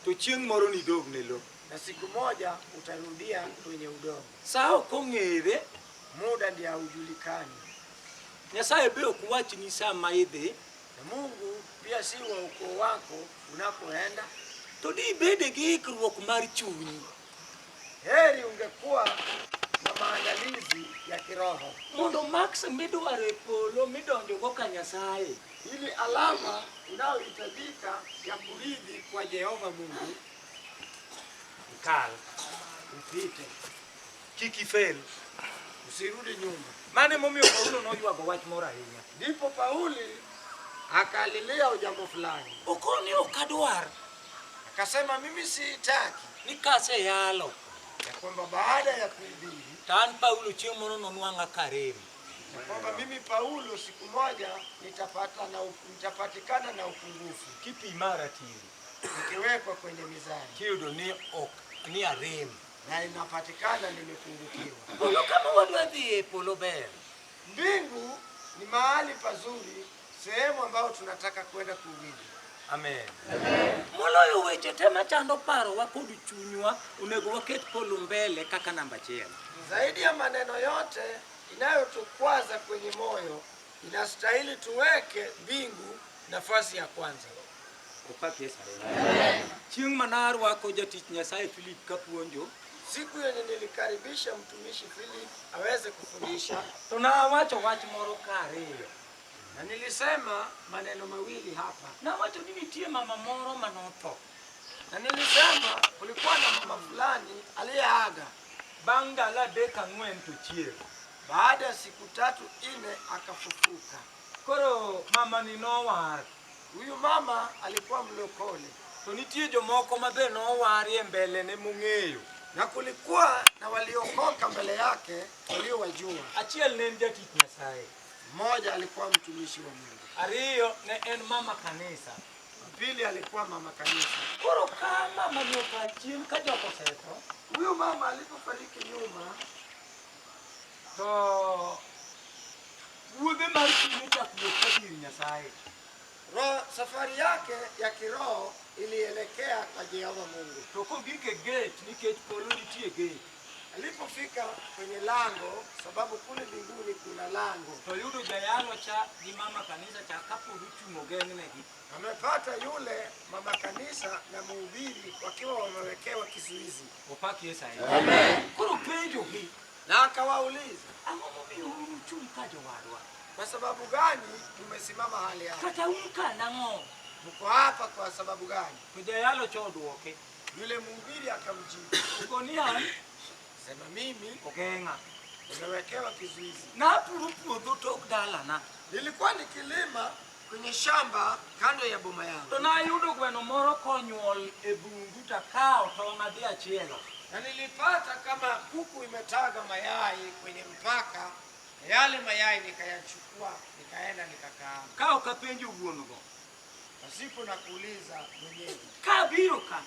To chieng' moro nidog ne lo. Na siku moja utarudia kwenye udongo. Sa ok ong'ere. Muda ndiye haujulikani. Nyasaye be ok wachni sa ma idhi. Na Mungu pia si wa ukoo wako unapoenda. To di ibede gi ikruok mar chuny. Heri ungekuwa na maandalizi ya kiroho. Mondo marks midwaro e polo midonjogo ka Nyasaye. Ili alama unayohitajika ya kurithi kwa Jehova Mungu ikal. Upite. Kik ifel. Usirudi nyuma. Mano emomiyo Paulo noywago wach moro ahinya. Ndipo Pauli akalilia jambo fulani. Okoni ok adwar. Akasema mimi siitaki. Ni kaseyalo. Ya kwamba baada ya kuhubiri To an Paulo chieng' moro nonwang'a karem. Ya kwamba mimi Paulo siku moja nitapatikana na upungufu. Kipima ratili. Nikiwekwa kwenye mizani. Kiyudo ni ok ni arem. Na inapatikana nimepungukiwa. Polo kama wadwa dhi e polo ber. Mbingu ni mahali pazuri, sehemu ambayo tunataka kwenda kuhubiri. Amen. Amen. Moloyo weche te machando parowa kod chunywa, onego waket polo mbele kaka namba achiel. Zaidi ya maneno yote inayotukwaza kwenye moyo, inastahili tuweke mbingu nafasi ya kwanza. Opak Yesu ahinya. Chieng' mane arwako jatich Nyasaye Philip kapuonjo, Siku yenye nilikaribisha mtumishi Philip aweze kufundisha, to nawacho wach moro kariyo. Na nilisema maneno mawili hapa. Nawacho ni nitie mama moro manotho. Na nilisema kulikuwa na mama fulani aliyeaga. Bang' ndalo adek ang'wen to chier. Baada ya siku 3 4 akafufuka. Koro mama ni nowar. Huyu mama alikuwa mlokole. To nitie jomoko ma be nowarie mbele ne mong'eyo. Na kulikuwa na waliokoka mbele yake waliowajua. Achiel ne en jatich Nyasaye. Mmoja alikuwa mtumishi wa Mungu. Ariyo ne en mama kanisa. Pili alikuwa mama kanisa. Koro ka mama ni otho chien ka jok osetho. Huyu mama alipofariki nyuma, to wuodhe mar chuny ochako wuok ka dir Nyasaye. Safari yake ya kiroho ilielekea kwa Jehova Mungu. To kogik e gate nikech polo nitie gate. Alipofika kwenye lango, sababu kule mbinguni kuna lango. To yudo jayalo cha gi mama kanisa cha kapod ochung' ogeng'negi. Amepata yule mama kanisa na mhubiri wakiwa wamewekewa kizuizi. Opak Yesu ahinya. Amen. Koro penjogi. Na akawauliza, Ang'o momiyo un uchung' ka jowadwa? Kwa sababu gani tumesimama hali hapa? Kata un ka nang'o? Mko hapa kwa sababu gani? To jayalo cha odwoke. Yule mhubiri akamjibu, Okoni an? Sema mimi ogeng'a. Nimewekewa kizuizi. Napuro puodho tok dalana. Nilikuwa nikilima kwenye shamba kando ya boma yangu. To nayudo gweno moro konyuol e bungu takawo tong' adhi achielo. Na nilipata kama kuku imetaga mayai kwenye mpaka, na yale mayai nikayachukua, nikaenda nikakaanga. Ka ok apenjo wuon go. Pasipo na kuuliza mwenyewe. Ka abiro ka.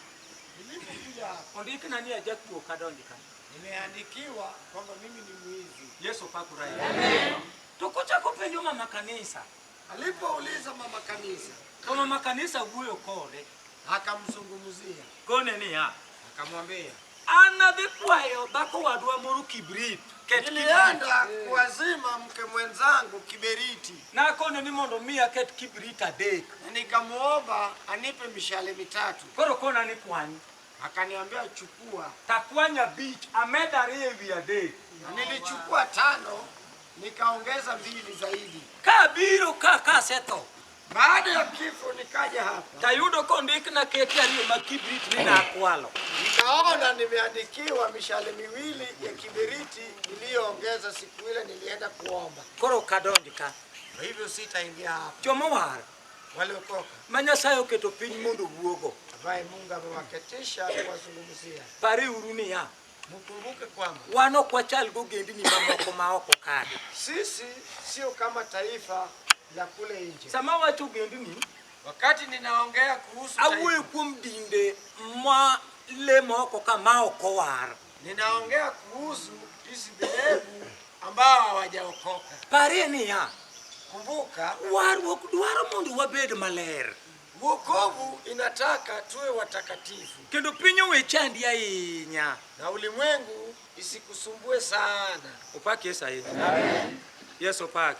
Nilipokuja hapa. Ondikna ni ajakuo kadonj ka. Nimeandikiwa kwamba mimi ni mwizi. Yesu opakore ahinya. Amen. To kochako penjo mama kanisa. Alipouliza mama kanisa. To mama kanisa wuoyo kode. Akamzungumzia. Kone niya. Akamwambia, An adhi kwayo dhako wadwa moro kibrit. Ket kibrit. Nilienda kuwazima mke mwenzangu kiberiti. Nakone ni mondo miya ket kibrit 3. Na nikamuomba anipe mishale 3. Koro kona ni kwany. Akaniambia chukua. Takwanya 5, ameda 2 ewi 3. Na nilichukua 5, nikaongeza 2 zaidi. Ka biro ka kasetho. Baada ya kifo nikaja hapa. Tayudo kondikna kete 2 mag kibrit ni nakwalo. Nikaona nimeandikiwa mishale 2 ya kiberiti niliyoongeza siku ile nilienda kuomba. Koro kadonj ka. Kwa hivyo sitaingia hapa. Jomowar. Waliokoka. Ma Nyasaye oketo piny mondo owuogo. Ambaye Mungu amewaketisha kuwazungumzia. Pareuru niya. Mkumbuke kwamba wan ok wachal gogendini mamoko ma oko kade. Sisi sio kama taifa la kule nje. Sama wacho ogendini, wakati ninaongea kuhusu awuoyo taifa, kuom dinde ma lemo oko ka ma ok owar. Ninaongea kuhusu hizi dhehebu ambao hawajaokoka. Parie niya, Kumbuka, warruok dwaro mondo wabed maler. Wokovu inataka tuwe watakatifu Kendo piny owe chandi ahinya. Na ulimwengu isikusumbue sana. Opak Yesu ahinya. Yesu opak.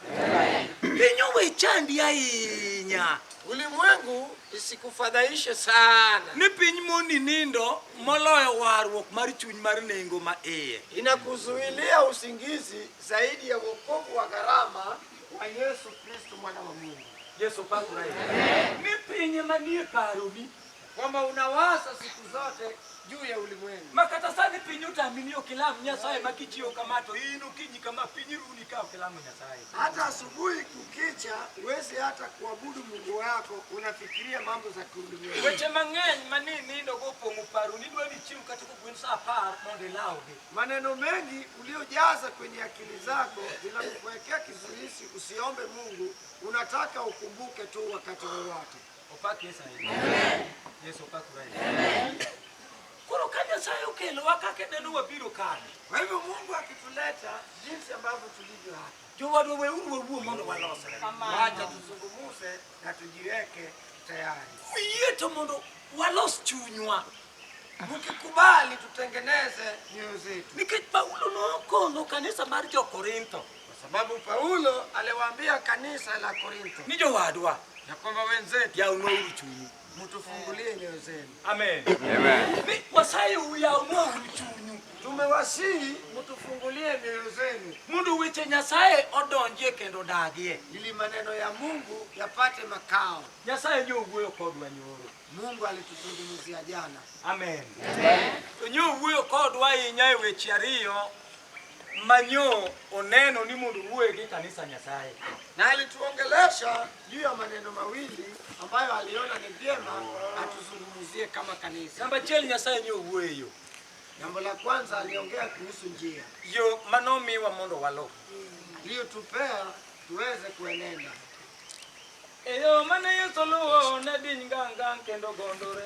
Piny owe chandi ahinya. Ulimwengu isikufadhaishe sana. Ni piny moni nindo moloyo warruok mar chuny mar nengo ma iye. Inakuzuilia usingizi zaidi ya wokovu wa gharama wa Yesu Kristo mwana wa Mungu. Yesu opak ahinya. Ni piny manie paroni. Kwamba unawaza siku zote juu ya ulimwengu. Ma kata sani piny otami ni ok ilam Nyasaye ma kichiewo kama to in okinyi kama piny runi ka ok ilamo Nyasaye. Hata asubuhi kukicha huwezi hata kuabudu Mungu wako, unafikiria mambo za kiulimwengu. Weche mang'eny mani nindo go opong'o paroni idwa ni ichiew kata kogwen sa 10 mondo ilawgi. Maneno mengi uliojaza kwenye akili zako zinakuwekea kizuizi usiombe Mungu, unataka ukumbuke tu wakati wowote. Opak Yesu ahinya. Yesu opak ahinya. Koro ka Nyasaye okelowa kaka neno wabiro kane. Kwa hivyo Mungu akituleta jinsi ambavyo tulivyo hapa, Jowadwa weuru wawuo mondo walosre. wacha tuzungumze na tujiweke tayari. Uyie to mondo walos chunywa. Mkikubali tutengeneze mioyo zetu, Nikech Paulo nokono kanisa mar jo-Korintho kwa sababu Paulo aliwaambia kanisa la Korintho ni jowadwa ya kwamba wenzetu, yawnwauru chunyu. mtufungulie nyoyo zenu. Amen. Ni wasayou yawnwauru chunyu. Tumewasihi mtufungulie mioyo zenu Mondo weche Nyasaye odonjie kendo odagie. ili maneno ya Mungu yapate makao. Nyasaye nyowuoyo kodwa nyoro. Mungu alituzungumzia jana. Amen. To nyowuoyo kodwa ahinya e weche ariyo manyo oneno ni mondo owuoye gi kanisa Nyasaye. Na alituongelesha juu ya maneno mawili ambayo aliona ni vyema atuzungumzie kama kanisa. Namba achiel Nyasaye nyowuoye yo. Jambo la kwanza aliongea kuhusu njia Yo manomiwa mondo waluw. aliyotupea tuweze kuenenda. E yo mane Yesu luwo ne diny ngang' kendo gondore.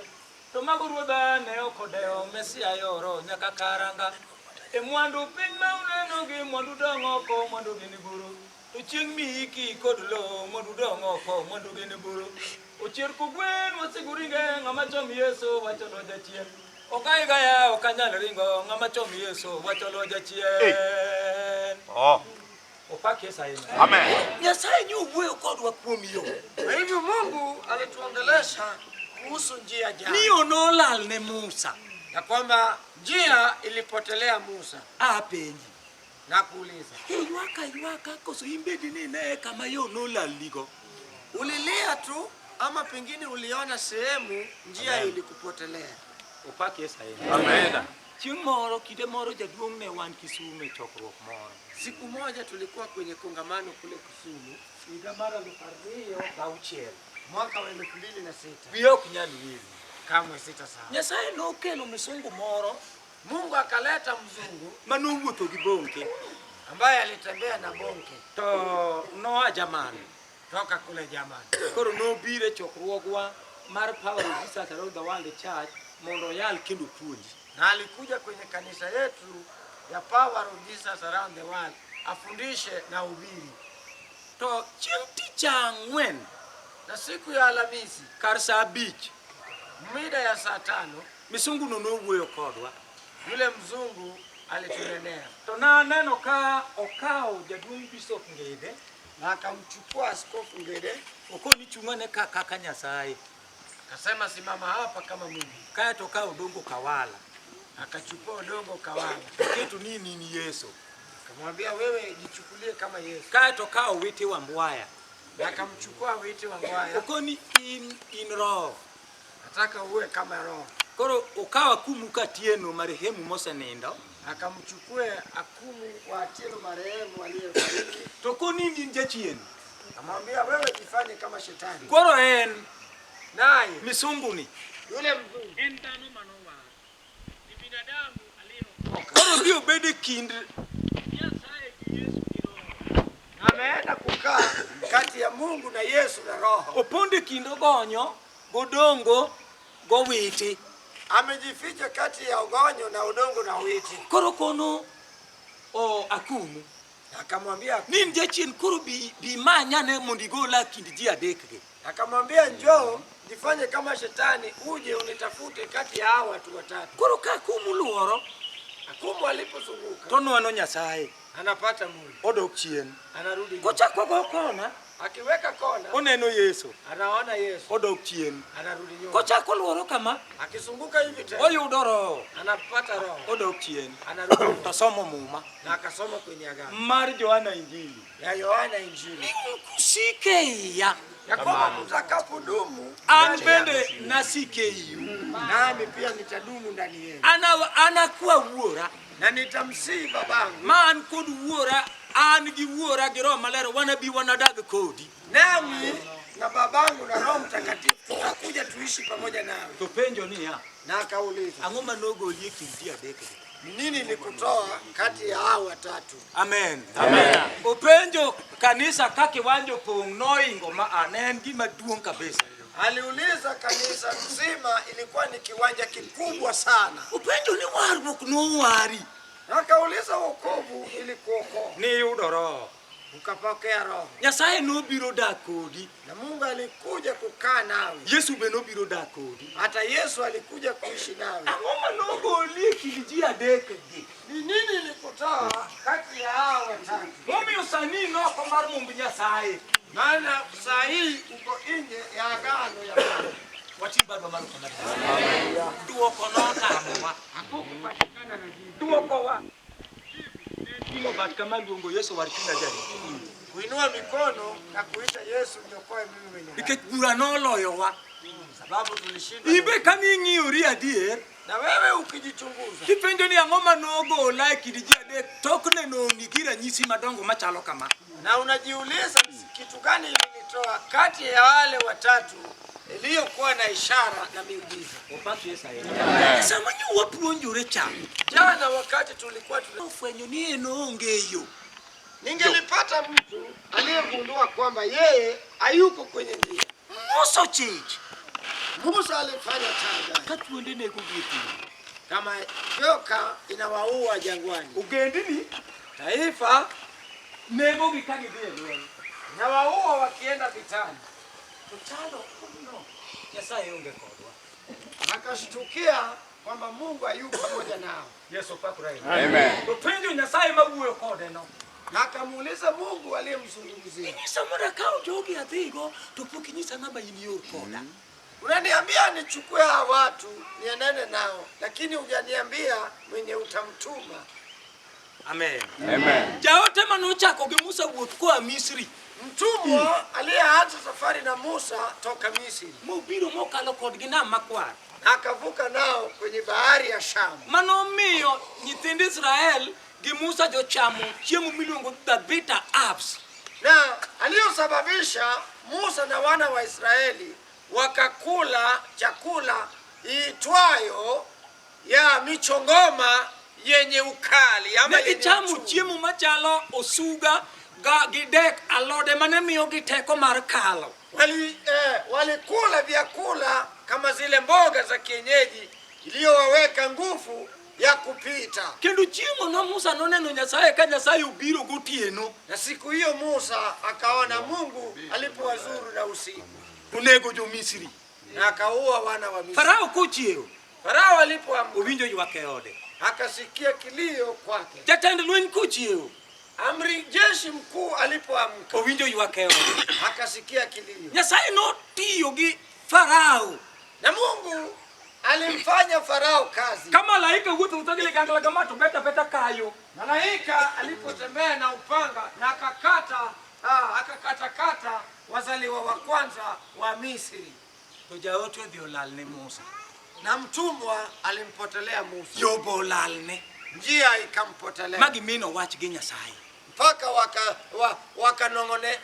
To mago ruodha ne ok odewo Mesia yoro nyaka karanga. E mwandu piny ma uneno gi mwandu dong' oko mwandu gin buru. To chieng' miiki kod lowo mwandu dong' oko mwandu gin buru. Ochier kogwen wasigu ringe ng'ama chom Yesu wacho lo jachien. Ok aigaya ok anyal ringo ng'ama chom Yesu wacho lo jachien. Oh. Opak Yesu ahinya. Amen. Nyasaye nyowuoyo kodwa kuom yo. Kwa hivyo Mungu alituongelesha kuhusu njia jana, Ni yo nolal ne Musa. ya kwamba njia ilipotelea Musa. Apenji. Na kuuliza, Iywak aywaka koso in bende ni ne kama yo nolalnigo. Ulilia tu ama pengine uliona sehemu njia ilikupotelea? Opak Yesu ahinya. Amen. Chieng' moro kinde moro jaduong' ne wan Kisumu e chokruok moro. Siku moja tulikuwa kwenye kongamano kule Kisumu Higa mar 2006. Mwaka wa 2006. Wiya ok nyal wil. Kamwe sitasahau. Nyasaye nokelo misungu moro Mungu akaleta mzungu manowuotho gi bonke ambaye alitembea na bonke to noa Jerman. Toka kule Germany. Koro nobiro e chokruogwa mar Power of Jesus Around the World Church mondo oyal kendo opuonji. Na alikuja kwenye kanisa yetu ya Power of Jesus Around the World afundishe na ubiri. To chieng' tich ang'wen Na siku ya Alhamisi kar sa 5 mida ya saa 5 misungu no nowuoyo kodwa. Yule mzungu alitunenea. To naneno ka okawo jaduong' Bishop Ngede na akamchukua Askofu Ngede okoni chung'ane ka kaka Nyasaye. Akasema simama hapa kama Mungu. Kae to okawo Odongo Kawala. Akachukua Odongo Kawala. Oketo ni in Yesu. Akamwambia wewe jichukulie kama Yesu. Kae to okawo Wete Wambwaya. Na akamchukua Wete Wambwaya. Okoni in roho. Nataka uwe kama roho. Koro okawo Akumu Katieno marehemu mosenindo. Akamchukua Akumu wa Atieno marehemu aliyefariki. To koni in jachien. Akamwambia wewe jifanye kama shetani. Koro en naye misungu ni yule mzungu en dhano manowar. Ni binadamu aliyeokoka. Koro biro bedo e kind Nyasaye gi Yesu gi Roho. Ameenda kukaa kati ya Mungu na Yesu na Roho. Opondo e kind ogonyo, godongo, gowiti. Amejificha kati ya ogonyo na udongo na witi. Koro kono o Akumu. Akamwambia Ni in jachien koro bi manyane mondo igola kind ji adek gi. Akamwambia, njoo jifanye kama shetani, uje unitafute kati ya hawa watu watatu. Koro ka kum luoro Akumu alipozunguka to nwano Nyasaye anapata Mungu, odok chien. anarudi nyuma. Kochako go kona Akiweka kona oneno Yesu anaona Yesu, odok chien. anarudi nyuma. Kochako luoro kama Akizunguka hivi tena oyudo Roho anapata Roho, odok chien. anarudi nyuma. To somo muma Na akasoma kwenye Agano mar Johana Injili. ya Yohana Injili Kusike iya ya kwamba mtakapodumu an ndani yangu, bende nasike iu nami pia nitadumu ndani yenu, ana anakuwa wuora na nitamsihi babangu, ma an kod wuora an gi wuora gi Roho Maler wanabi wanadag kodi. nami na babangu na Roho Mtakatifu tutakuja tuishi pamoja nawe. To penjo niya, Na akauliza, ang'o manogoli e kind ji adekgi? ni nini likutoa kati ya hao watatu? Amen. Amen. Openjo kanisa ka kiwanja opong' noingo ma a ne en gima duong' kabisa. Aliuliza kanisa mzima, ilikuwa ni kiwanja kikubwa sana. Openjo ni warruok nowari Na akauliza, wokovu ilikuokoa, niyudo Roho. ukapokea Roho, Nyasaye nobiro dak kodi. na Mungu alikuja kukaa nawe, Yesu be nobiro dak kodi. hata Yesu alikuja kuishi nawe. Ang'o manogoli e kind ji adekgi? Ni nini ilikutoa kati ya hao watatu? Momiyo sani in oko mar mumb Nyasaye. Maana saa hii uko nje ya agano ya Mungu. Wati badwa malo kama Duoko notamowa. Hakukupatikana na jibu. Duokowa. Ting'o bat kama luongo Yesu war chunya jaricho. Kuinua mikono na kuita Yesu niokoe mimi mwenye dhambi. Nikech bura noloyowa. Sababu tulishindwa. Ibe kaning'iyori adier, Na wewe ukijichunguza kipenjo ni ang'o manogola e kind ji adek tok nenoni gi ranyisi madongo machalo kama. na unajiuliza kitu gani ilinitoa kati ya wale watatu iliyokuwa na ishara na miujiza. Opak Yesu ahinya. Sama nyo wapuonjore cha, Jana wakati tulikuwa tuna... ofwenyo ni en oonge yo. ningelipata mtu aliyegundua kwamba yeye hayuko kwenye njia. Musa ochich Musa alifanya tahadhari ka thuonde negogi e thim. kama joka inawaua jangwani, Ogendini taifa negogi ka gidhi e lweny. inawaua wakienda vitani. To chalo kumno Nyasaye onge kodwa. Akashtukia kwamba Mungu hayuko pamoja nao, Yesu opakre ahinya. Amen. To penjo Nyasaye mawuoyo kode no. na akamuuliza Mungu aliyemzungumzia, Inyisa mondo akaw jogi adhigo to pok inyisa ng'ama in ior koda. unaniambia nichukue hawa watu niendane nao, lakini hujaniambia mwenye utamtuma. Amen. Amen. Jaote manochako gi Musa wuoth koa Misri Mtumwa aliyeanza safari na Musa toka Misri mobiro mokalo kodgi nam makwar na akavuka nao kwenye bahari ya Shamu, manomiyo nyithind Israel gi Musa jochamo chiemo miluongo the bitter herbs. na aliyosababisha Musa na wana wa Israeli wakakula chakula iitwayo ya michongoma yenye ukali ama Ne yenye gichamo uchungu. chiemo machalo osuga ga gi dek alode mane miyogi teko mar kalo. Walikula vyakula kama zile mboga za kienyeji iliyowaweka nguvu ya kupita. Kendo chiemo no Musa noneno Nyasaye ka Nyasaye obiro gotieno Na siku hiyo Musa akaona Mungu alipowazuru na usiku onego jo-Misri. na akaua wana wa Misri. Farao kochiewo Farao alipoamka owinjo ywak e ode. akasikia kilio kwake. Jatend lweny kochiewo Amri jeshi mkuu alipoamka owinjo ywak e ode. akasikia kilio, Nyasaye notiyo gi Farao na Mungu alimfanya Farao kazi. ka malaika wuotho wuotha gi ligangla kama to beta beta kayo. Malaika alipotembea na upanga na akakata akakatakata wazaliwa wa kwanza wa Misri, To jaote odhi olalne Musa. na mtumwa alimpotelea Musa, Yo be olalne. njia ikampotelea Ma gimino wach gi Nyasaye. mpaka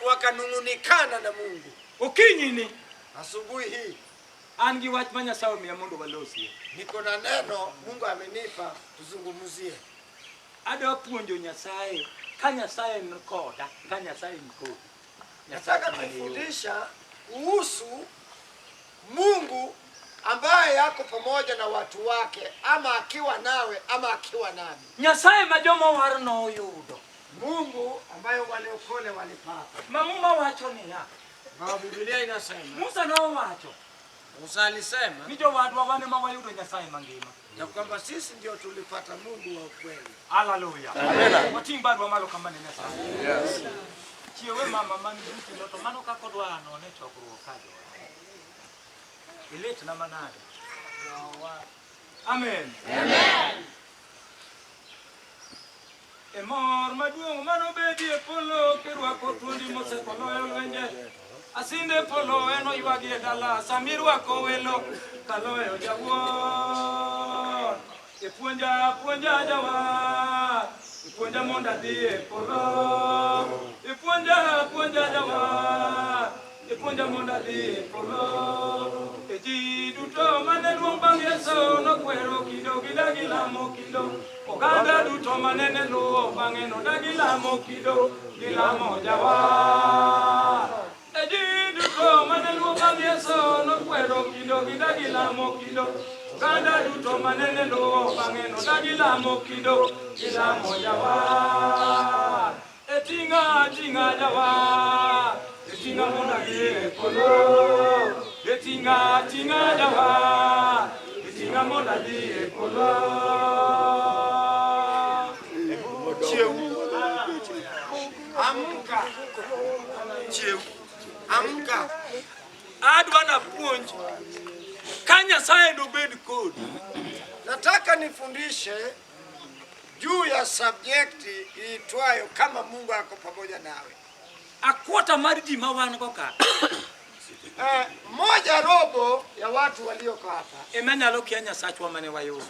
wakanung'unikana na Mungu. Okinyi ni Asubuhi hii an gi wach ma Nyasaye omiya mondo walosie. niko na neno Mungu amenipa tuzungumzie. Adwa puonjo Nyasaye ka Nyasaye ni koda, ka Nyasaye ni kodi. Nataka Nyasaye mane yo. kufundisha kuhusu Mungu ambaye yako pamoja na watu wake, ama akiwa nawe ama akiwa nami. Nyasaye ma joma owar noyudo. Mungu ambaye waliokole walipata. Ma Muma wacho niya, Kwa Biblia inasema Musa nowacho Musa alisema ni jowadwa wan ema wayudo Nyasaye mangima. ya kwamba sisi ndio tulipata Mungu wa ukweli. Haleluya. Wating' badwa malo kama ne Nyasaye. Yes. Chiewe mama man buti no to mano kaka odwa none chokruok ka jowa. Ilitna manade. Amen. Amen. E mor maduong' manobedi e polo kirwako thuondi mosekoloyo lwenje. Asinde polo en oywagi e dala samirwako welo kaloyo jawuon. E puonja puonja jawar, e puonja mondo adhi e polo. E puonja puonja jawar, e puonja mondo adhi e polo. E ji duto mane luong bang' Yesu nokwero kido gidagi lamo kido. Oganda duto mane ne luwo bang'e nodagi lamo kido gilamo jawar. E ji duto mane luwo bang' Yesu nokwero kido gidagi lamo kido. Oganda duto mane ne luwo bang'e nodagi lamo kido gilamo jawar. E ting'a ting'a jawar, e ting'a mondo adhi e polo. E ting'a ting'a jawar, e ting'a mondo adhi e polo. Chiew. Amka. Chiew. Amka. Adwa napuonj ka Nyasaye nobed kodi. Nataka nifundishe juu ya subject iitwayo kama Mungu ako pamoja nawe. A quarter mar ji ma wan go ka Moja robo ya watu walioko hapa ema nyalo kia Nyasachwa mane wayudo.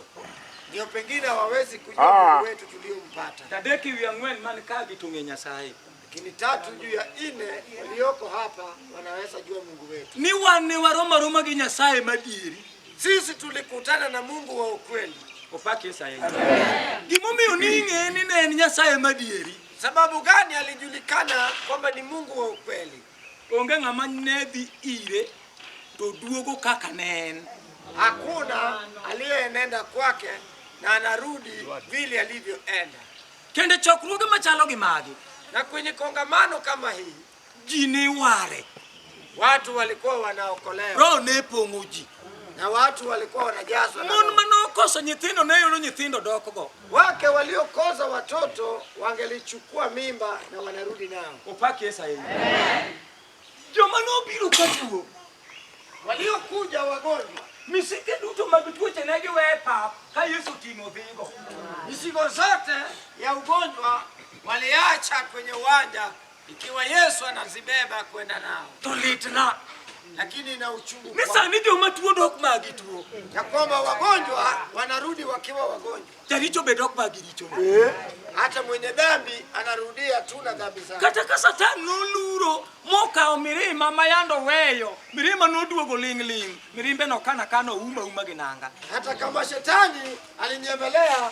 ndio pengine hawawezi kujua Mungu wetu tuliompata, Tadek ewi ang'wen man ka gi to ng'e Nyasaye. Lakini 3 juu ya 4 walioko hapa wanaweza jua Mungu wetu. Ni wan ne waromo aroma gi Nyasaye madieri. Sisi tulikutana na Mungu wa ukweli. Opak Yesu ahinya. Gimomiyo ning'e ni ne en Nyasaye madieri. Sababu gani alijulikana kwamba ni Mungu wa ukweli? Onge ng'ama ne dhi ire to duogo kaka ne en. Hakuna aliyenenda kwake na anarudi vile alivyoenda. Kendo chokruoge machalo gi magi, Na kwenye kongamano kama hii ji ne ware. Watu walikuwa wanaokolewa Roho ne pong'o ji. Na watu walikuwa wanajazwa na Mon Roho. manokoso nyithindo ne yudo nyithindo dokgo. Wake waliokosa watoto wangelichukua mimba na wanarudi nao. Opak Yesu ahinya. Joma nobiro ka tuo, Waliokuja wagonjwa, misike duto mag tuoche ne giwe e pap ka Yesu oting'o dhigo. Mizigo zote ya ugonjwa waliacha kwenye uwanja, ikiwa Yesu anazibeba kwenda nao, To litna lakini na uchungu ni kwao, sani joma tuo dok magi tuo. Ya kwamba wagonjwa wanarudi wakiwa wagonjwa. Jaricho be dok magi richone. Hata mwenye dhambi anarudia tu na dhambi zake. Kata ka Satan noluro mokawo mirima ma yando weyo, mirima noduogo ling' ling', mirimbe nokana kana ouma uma gi nanga. Hata kama shetani alinyemelea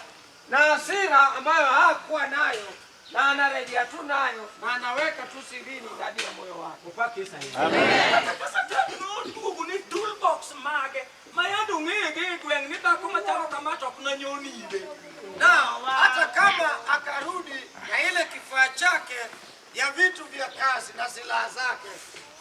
na hasira ambayo hakuwa nayo na anarejea tu nayo na anaweka tu sirini ndani ya moyo wake. Opak Yesu ahinya. Kata ka Satan noduogo ni toolbox mage ma yando ong'ege e gweng' ni dhako machalo kama to ok nanyon ire. Na hata kama akarudi na ile kifaa chake ya vitu vya kazi na silaha zake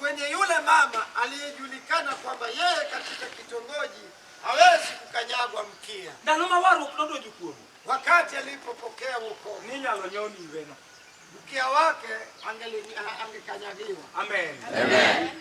kwenye yule mama aliyejulikana kwamba yeye katika kitongoji hawezi kukanyagwa mkia, Ndalo ma warruok nodonjo kuome, wakati alipopokea wokovu, ninyalo nyon ireno. Mkia wake angekanyagiwa. Amen.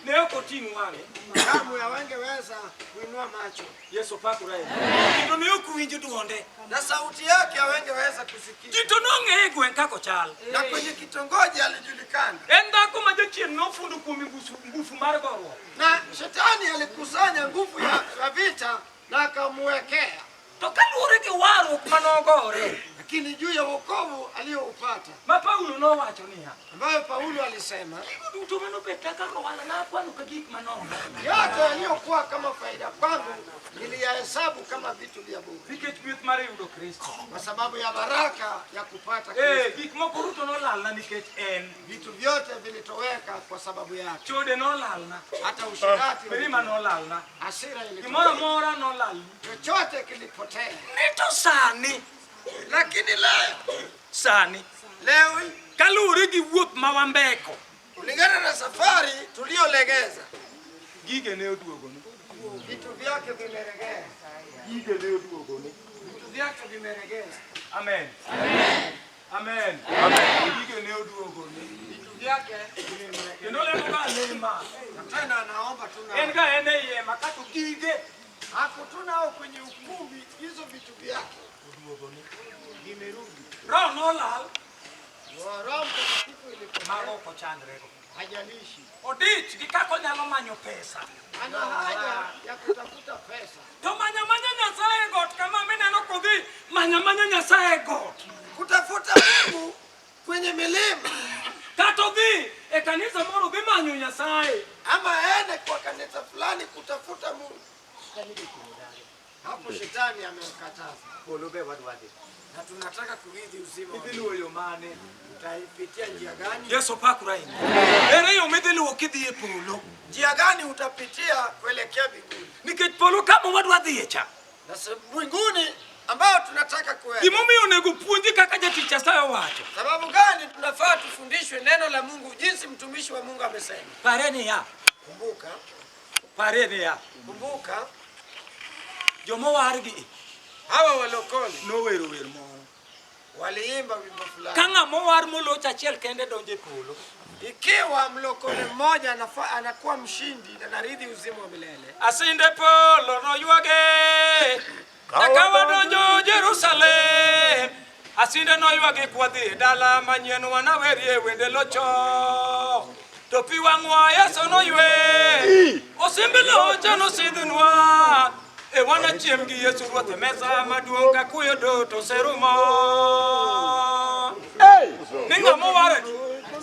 Ne ok oting' wang'e. Kamwe hawangeweza kuinua macho Yesu opakore ahinya. Kendo ne ok winj duonde. Na sauti yake hawangeweza kusikia. Ji to nong'eye e gweng' kaka ochal. Na kwenye kitongoji alijulikana, En dhako ma jachien nofundo kuome ngufu mar goruok. Na shetani alikusanya nguvu ya vita na akamwekea, To kaluwore gi warruok manogore, lakini juu ya wokovu aliyoupata, ma Paulo nowacho niya, ambayo Paulo alisema gigo duto manobet kaka ohala nakwano ka gik manono. Yote yaliyokuwa kama faida kwangu niliyahesabu kama vitu vya bure Nikech gweth mar yudo Kristo. Kwa sababu ya baraka ya kupata Eh, Kristo. gik moko duto nolalna nikech en. Vitu vyote vilitoweka kwa sababu yake, Chode nolalna. Hata usherati, Mirima nolalna. Hasira Gimoro ilitoweka, amora nolalni. Chochote kilipotea. Ni to sani, Lakini leo, sani, leo hii kaluwore gi wuoth ma wambeko, Kulingana na safari tuliyolegeza, Gige ne oduogone. Vitu vyake vimeregea. Gige ne oduogone. Vitu vyake vimeregea. Amen. Amen. Amen. Amen. Gige ne oduogone. Vitu vyake vimeregea. Kendo lemo ga lema. Na tena anaomba tuna. En ga en e yema kato gige Ako tunao kwenye ukumbi hizo vitu vyake oduogone. Vimerudi. Roho nolal Roho Mtakatifu ilipotea. Mago ok ochandrego. Hajalishi. Odich gi kaka onyalo manyo pesa. Ana haja ya kutafuta pesa. To manya manya Nyasaye got kama mineno kodhi, manya manya Nyasaye got. Kutafuta Mungu kwenye milima. Kata odhi e kanisa moro odhi manyo Nyasaye. Ama aende kwa kanisa fulani kutafuta Mungu. Hapo shetani amemkataza. Na tunataka kurithi uzima wa Idhi luwo yo mane? Utaipitia njia gani? Yesu pak raini. Ere yo midhi luwo kidhi e polo? Njia gani utapitia kuelekea mbinguni? Nikech polo kama wadwa dhiye cha. Na mbinguni ambayo tunataka kuenda. Gimomiyo onego puonji kaka jatich Nyasaye owacho. Sababu gani tunafaa tufundishwe neno la Mungu jinsi mtumishi wa Mungu amesema? Pare niya. Kumbuka. Pare niya. Kumbuka. Jomowargi hawa walokole nowero wer moro. Waliimba wimbo fulani. Ka ng'ama owar molocho achiel kende donjo e polo. Ikiwa mlokole mmoja anakuwa mshindi na anarithi uzima wa milele. Asinde polo noywage. Eka wadonjo Jerusalem. Asinde noywage kwadhi e dala manyien wanawerie wende locho. To pi wang'wa Yesu noywe. Osimb locho nosidhnwa. E wanachiem gi Yesu Ruoth e mesa maduong' ka kuyo duto oserumo. Ni ng'ama owar adi?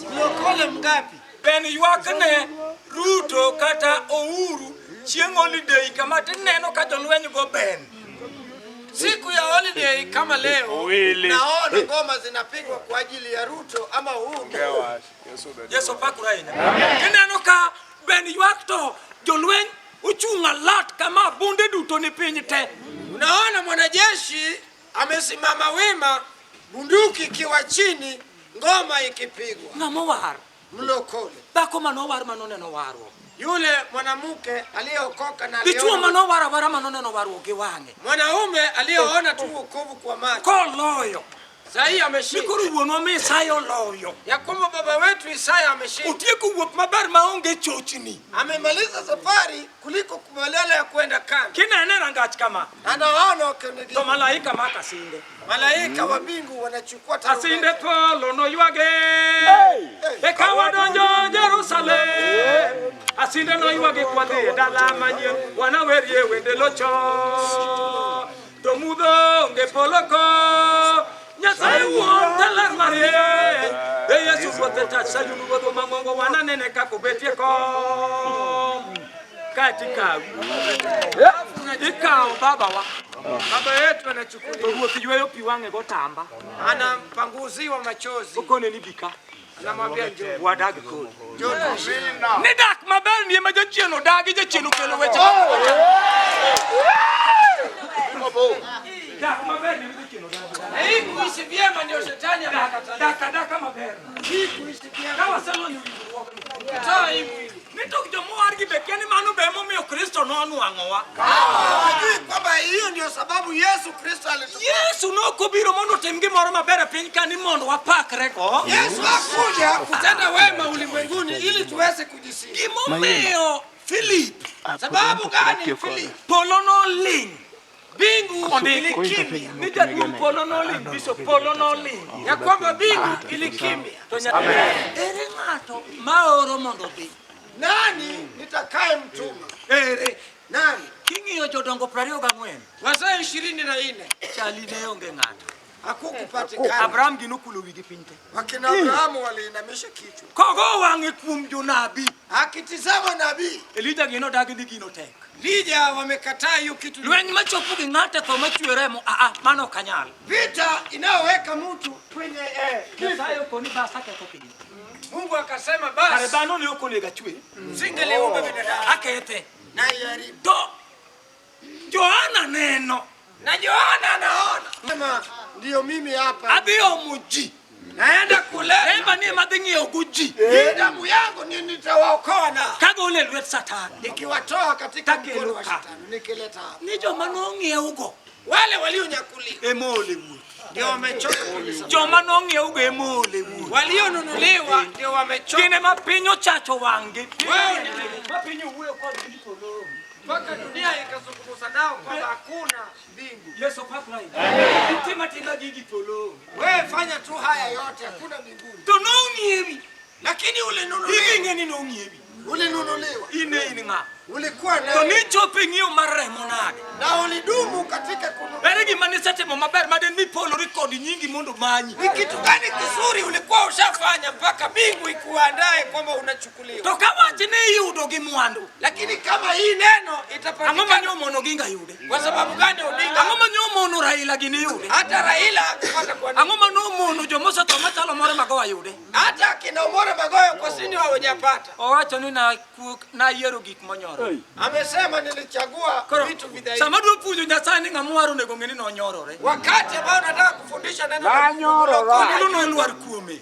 Mlokole mgapi? Ben ywakne Ruto kata Uhuru chieng' holiday kama tineno ka jolweny go ben. Siku ya holiday kama leo naona ngoma zinapigwa kwa ajili ya Ruto ama Uhuru. Yesu pakuru ahinya. Tineno ka ben ywak to jolweny ochung' alat kama bunde duto ni piny te. Unaona mwanajeshi amesimama wima, bunduki ikiwa chini, ngoma ikipigwa. Ng'ama owar? Mlokole. Dhako manowar manoneno warruok. Yule mwanamke aliyeokoka na Dichuo aliona manowar awara manoneno warruok gi wang'e. Mwanaume aliyeona tu wokovu kwa macho. Koloyo. Sasa ameshinda. Ni koro wuonwa mi Isaya oloyo. Ya kwamba baba wetu Isaya ameshinda. Otieko wuoth maber maonge chochni. Amemaliza safari kuliko badala ya kwenda kambi. Kinene rangach kama. Anaona kwenye To malaika maka asinde. Malaika wa mbingu wanachukua tarumbeta. Asinde polo noywage. Eka wadonjo Jerusalem. Asinde noywage kwadhi e dala manyien. Wanawerie wende locho. To mudho onge polo ko. Nyasaye wuon taler marieny. E Yesu Ruoth e tach Sayun ruodhwa mang'ongo wananene kaka obetie kom. Kae tikawi. Ikawo babawa. Baba yetu anachukuliwa. To ruoth yweyo pi wang'e gotamba. Anampanguziwa machozi. Okone ni bika. Anamwambia njoo. Wadag kodi. Njoo tuishi. Ni dak maber ni ema jachien odagi, jachien okelo weche. Dak maber ni ema jachien odagi. Na hii kuishi vyema ndio shetani anakatalia. Daka daka maber. Hii kuishi vyema. Ka waselonyo winjruokni. Toa hii mwili. Ni to jomowar gi be kia ni mano be emomiyo Kristo nonwang'owa. Hawajui kwamba hiyo ndio sababu Yesu Kristo alitupa. Yesu nokobiro mondo otim gimoro maber e piny ka ni mondo wapakrego. Yesu hakuja kutenda wema ulimwenguni ili tuweze kujisifu. Gimomiyo Philip, Sababu gani Philip? Polo noling. Mbingu Ondiko. ilikimya. Ni jaduong' polo noling, bishop polo noling. Ya kwamba mbingu ilikimya. To ere ng'ato maoro mondo odhi? Nani nitakaye mtuma? Ere. Nani? King'iyo jodongo 24. Wazee 24. Chali ne onge ng'ato. Hakukupatikana. Abraham gi nokulo wigi piny te. Wakina Abrahamu waliinamisha kichwa. Kogo wang'e kuom jonabi. Akitizama nabii. Elija gi nodagi ni gino tek. Elija wamekataa hiyo kitu. Lweny machopo gi ng'ato tho machwe remo, mano ok anyal. Vita inayoweka mtu kwenye kifo. Nyasaye okoni bas aketho piny. Mungu akasema basi. Kare dhano ne ok onego achwe. Singeliumba binadamu. Akethe. Na iharibu. To Johana neno. Na Johana anaona. Sema ndio mimi hapa. Adhi omo ji. Naenda kuleta Remba ni ema dhi ng'iewo go ji hii damu yangu ni nitawaokoa na kagolo e lwet Satan. nikiwatoa katika Takelo mkono wa ka. shetani nikileta hapa. Ni joma nong'iewgo Wale walionyakuliwa ema ole wuoth. ndio wamechoka kabisa. Joma nong'iewgo ema ole wuoth. Walionunuliwa ndio wamechoka. Gin ema piny ochacho wang'gi. Wao ni- Ma piny owuoyo kodgi ni polo onge. Mpaka dunia ikazungumza nao kwamba hakuna mbingu. Yesu pakra. Itim atima gigi polo onge. Wewe fanya tu haya yote, hakuna mbinguni. To nong'iewi. Lakini ulinunuliwa, Ing'e ni nong'iewi. ulinunuliwa, In e in ng'a? ulikuwa To naye nichopo e ng'iewo mar remo nade? na ulidumu katika kununuliwa. Ere gima nisetimo maber maden mipolori kod nyingi mondo manyi? Ni kitu gani kizuri ulikuwa ushafanya mpaka mbingu ikuandae kwamba unachukuliwa? To ka wach ni iyudo gi mwandu, Lakini kama hii neno ang'o ma itapatikana, nyomono Oginga yude? kwa sababu gani Odinga Ang'o ma nyomono Raila gini yude? hata Raila hakupata kwa nini? Ang'o ma nomono jomosetho machalo Moro Magoha yude? Hata akina Omoro Magoyo kwa sini hawajapata. Owacho ni nayiero gik monyorore. Amesema nilichagua Koro vitu vidhaifu. sama dwa puonjo Nyasaye ni ng'ama waro onego ng'e ni nonyorore. Wakati ambao nataka kufundisha neno la Mungu, Nanyorora. Ombulu nolwar kuome.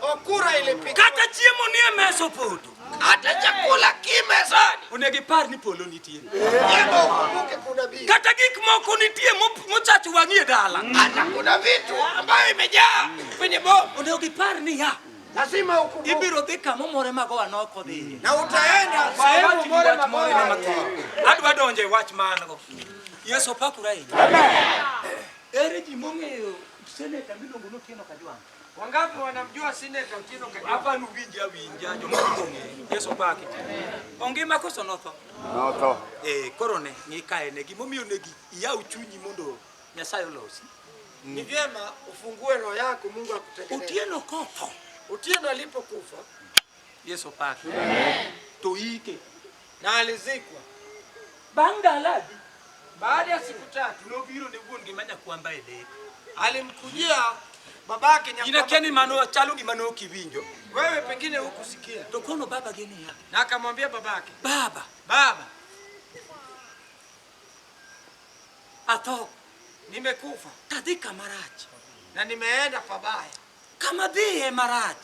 Okura ilipigwa, Kata chiemo ni e mesa opoto. hata chakula kimezani. Onego ipar ni polo nitie. Vyema ukumbuke kuna mbingu, Kata gik moko nitie mochacho wang'i e dala. hata kuna vitu ambayo imejaa kwenye boma. Onego ipar ni ya Lazima ukumbuke ibiro dhi kama Omore Magoha nok odhiye. na utaenda sehemu Wach Omoro wach moro ne Magoyo. matin. Adwa donjo e wach man go. Yesu opakore ahinya. Ere ji mong'eyo seneta miluongo ni Otieno Kajwang'? Wangapi wanamjua Seneta Otieno Kajwang'? Hapa nuwinji awinja jomoko ong'eyo. Yesu opaki. Ongima koso notho? Notho. Eh, koro ne ng'i kae ne gimomiyo onego iyaw chunyi mondo Nyasaye olosi. Ni vyema ufungue roho yako Mungu akutengeneze. Otieno kotho. Otieno alipokufa Yesu opaki. To ike. na alizikwa, Bang' ndalo adi baada ya siku tatu nobiro ne wuon gi manyakwamba e lek. alimkujia babake In Nyakwamba. akia ni mano chalo gima ne ok iwinjo. Wewe pengine hukusikia, To kono baba gi niya, na akamwambia babake, baba baba, atho nimekufa tadhi kama rach. na nimeenda pabaya. Kama dhiye marach.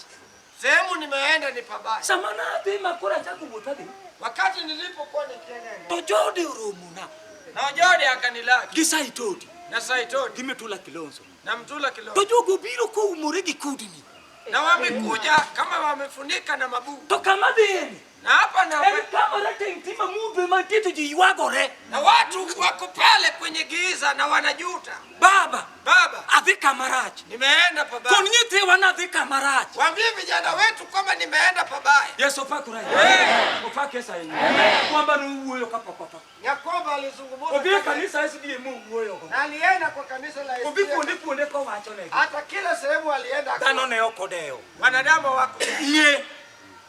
Sehemu nimeenda ni pabaya. Sama nadhi ma koro achako wuoth adhi. Wakati nilipokuwa nikienenda, To jode oromona na Ojode akanilaki gi Saitoti na Saitoti gi Mitula Kilonzo. na Mtula Kilonzo, To jogo biro koumore gi kudni. na wamekuja kama wamefunika na mabuu, To kama dhiyeni na hapa na en kama rateng' ti mamudho mantie to ji ywagore. na watu wako pale kwenye giza na wanajuta. Baba Baba, adhi kama rach. nimeenda pabaya. Kon nyithiwa nadhi kama rach. Waambie vijana wetu kwamba nimeenda pabaya. Yesu opakore ahinya. Opak Yesu ahinya. Kwamba nowuoyo kapok otho. Yakobo alizungumza Odhi e kama- kanisa SDA mowuoyogo. na alienda kwa kanisa la Odhi SDA. kuonde kuonde kowachonegi. Hata kila sehemu alienda. Dhano ne ok odewo. Wanadamu wako Yie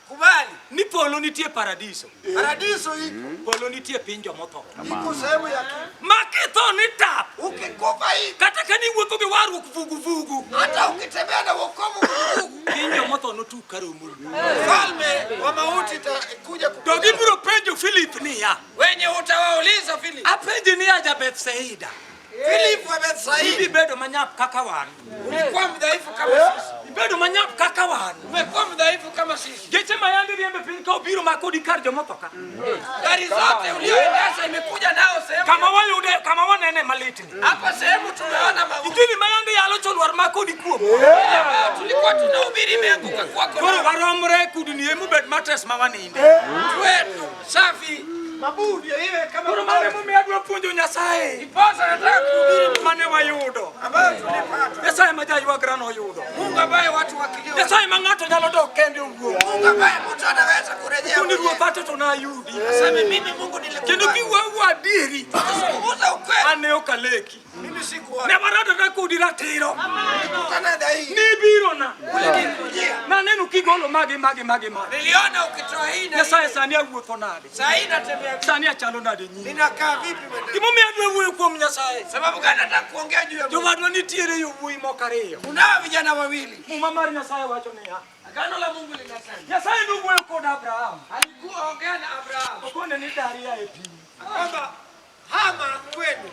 kubali, ni polo nitie paradiso. paradiso iko Polo nitie piny jomotho. iko sehemu ya kifo. Ma kitho ni tap. Ukikufa hivi, Kata ka niwuotho gi warruok vuguvugu. hata ukitembea na wokovu vuguvugu, Piny jomotho notug ka romoni. mfalme wa mauti itakuja To kukuja. gibiro penjo Philip niya. Wenye utawauliza Philip, Apenji niya ja Bethsaida. Philip wa Bethsaida, Ibedo manyap kaka wan. ulikuwa mdhaifu kama sisi, Ibedo manyap kaka wan. umekuwa mdhaifu kama sisi. Geche ma yande riembe piny ka obiro ma kodi kar jomotho ka. Gari zote ulioendesha imekuja nao sehemu Kama wayude, kama wanene malitni. hapa, sehemu tumeona mauti Injili ma yande yalo cholwar ma kodi kuom. ambayo tulikuwa tunahubiri imeanguka kwako. Koro waromre kudni emobed matres ma waninde. Wetu safi mabuu ndio iwe kama Koro mano emomiyo adwa puonjo Nyasaye. ndiposa nataka kuhubiri Mane wayudo. ambayo tulipata. Nyasaye ma jaywagra noyudo. Mungu ambaye watu wakilio, Nyasaye ma ng'ato nyalo dok kende owuon. Mungu ambaye mtu anaweza kurejea Kundi mwenyewe. ruoth ato to nayudi. Aseme mimi Mungu Kendo nilikubali. kiwuoyo adieri, Kuzungumza ukweli, ane ok aleki. mimi sikuona. Ne waradora kodi ratiro. Nilikutana dhahiri, Nibirona. ulinikujia, Naneno kigolo magi magi magi magi. niliona ukitoa hii na hii. Nyasaye sani awuotho nade? Saa hii natembea vipi? Sani achalo nade nyimi? Ninakaa vipi mbele? Gimomiyo adwa wuoyo kuom Nyasaye. Sababu gani nataka kuongea juu ya Mungu? Jowadwa nitiere yowuoyi moko ariyo. Kunao vijana wawili. Muma mar Nyasaye wacho niya. Agano la Mungu linasema Nyasaye nowuoyo kod Abraham. alikuwa ongea na Abrahamu Okone ni daria e piny. kwamba hama kwenu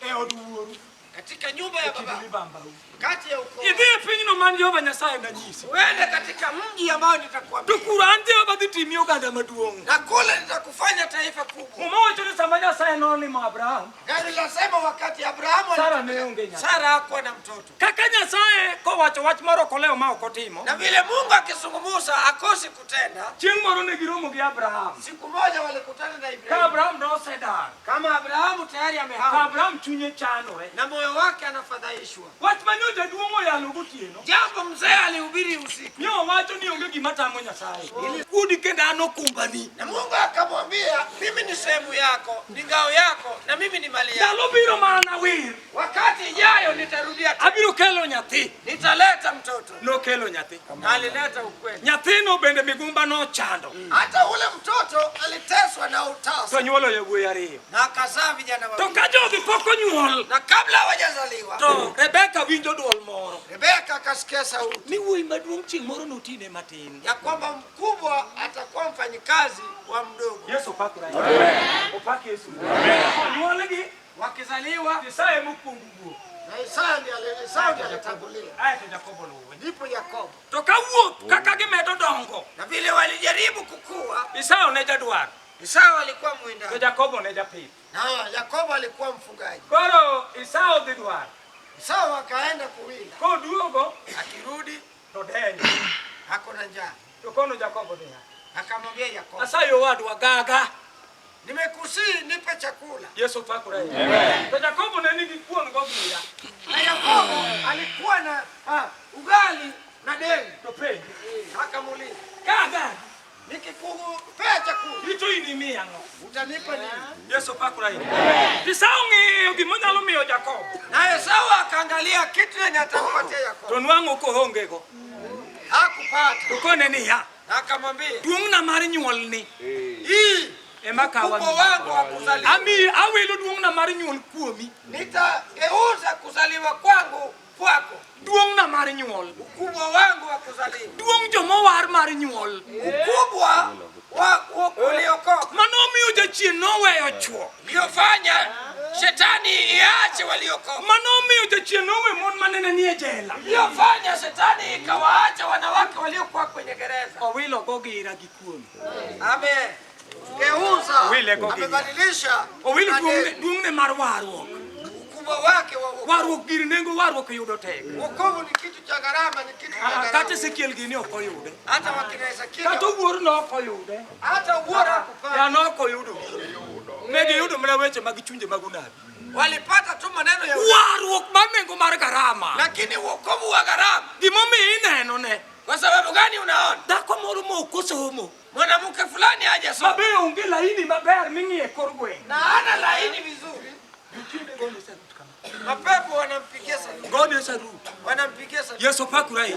E od wuoru. Katika nyumba ya E kind baba, libambau. kati ya ukoo. Idhi e pinyno man Jehova Nyasaye nanyisi. Uende katika mji ambao To nitakuambia, kuro an Jehova dhi timi oganda maduong'. na kule nitakufanya taifa kubwa. Muma wacho ni sama Nyasaye nolimo Abraham, Gari lasema wakati Abrahamu Sara alitembea, ne onge nyathi. Sara hakuwa na mtoto, Kaka Nyasaye kowacho wach moro ok olewo ma ok otimo. na vile Mungu akizungumza akosi kutenda. Chieng' moro ne giromo gi Abraham. Siku moja walikutana na Ka Ibrahimu, Abraham nosedar, kama Abrahamu tayari ka amehama Abraham chunye chandore. na moyo wake anafadhaishwa. Wach ma nyocha duong' oyalo gotieno. Jambo mzee alihubiri usiku, Ni owacho ni onge gima tamo Nyasaye. Kudi kendo an okumbani. na Mungu akamwambia, mimi ni sehemu yako, ni ngao yako, na mimi ni mali yako. Ndalo biro ma anawir. Wakati ijayo nitarudia tena, Abiro kelo nyathi. nitaleta mtoto. Nokelo nyathi. Na alileta ukweli. Nyathino bende migumba nochando. Hata ule mtoto aliteswa na To utasa nyuolo yawuoyi ariyo. na akazaa vijana To wawili, ka jogi pok onyuol, na kabla hawajazaliwa to Rebeka winjo duol moro. Rebeka akasikia sauti Ni wuoyi maduong' chieng' moro notine matin. ya kwamba mkubwa atakuwa mfanyikazi wa mdogo. Yesu opak Amen. Opak Yesu. Amen. Onyuolgi Wakizaliwa Isaya mokwongo wuok. na Isaya ndiye Esau ndiye alitangulia, Ae to Jakobo luwe. ndipo Yakobo. To ka wuoth kaka gimedo dongo, Na vile walijaribu kukua, Esau ne jadwar, Esau alikuwa to mwindaji Jakobo ne japith. na Yakobo alikuwa mfugaji. Koro Esau dhi dwar, Esau akaenda kuwinda, koduogo akirudi to denyo. ako na njaa, To kono Jakobo niya, akamwambia Yakobo, asayo owadwa gaga. nimekusihi nipe chakula. Yesu opakore. Amen. To Jakobo ne nigi kuon gobira. Na Yakobo alikuwa na ugali na dengu, To penje, akamuuliza, gaga, nikikupea chakula richo in imiya ang'o? utanipa nini? Yesu opakore. Esau ng'iyo gimonyalo miyo Jakobo. Na Esau akaangalia kitu yenye atampatia Yakobo, To nwang'o koongego. hakupata. To kone niya, Na akamwambia, duong'na mar nyuolni hii ema kawa. ukubwa wangu wa kuzaliwa, Ami awilo duong'na mar nyuol kuomi. nitageuza kuzaliwa kwangu kwako, Duong'na mar nyuol. ukubwa wangu wa kuzaliwa, Duong' jomowar mar nyuol. ukubwa wa uliokoka Manomiyo jachien noweyo chwo. iliyofanya shetani iache waliokoka, Manomiyo jachien nowe mon manene nie jela. iliyofanya shetani ikawaacha wanawake waliokuwa kwenye gereza. Owilo go gira gi kuomi. Amen. Geuza, Wile go gira. amebadilisha Owilo ade- duong'ne mar warruok. ukubwa wake wa wokovu. Warruok gir nengo warruok yudo tek. Wokovu ni kitu cha gharama, ni kitu cha Kata gharama. Ezekiel gini ok oyude. Hata wakina Ezekiel, Kata Owuor ne ok oyude. hata Owuor hakupata, Ya ne ok oyudo. Ne giyudo mana weche mag chunje mag unabi. walipata tu maneno ya Warruok mar nengo mar garama. lakini wokovu wa gharama. Gimomiyo ineno ne. Kwa sababu gani unaona Dhako moro ma ok osomo. mwanamke fulani hajasoma Ma be onge laini maber ming'iye kor gweng'. na hana laini vizuri, mapepo wanampigia saluti, Gone sarut. wanampigia saluti, Yesu opaku rai.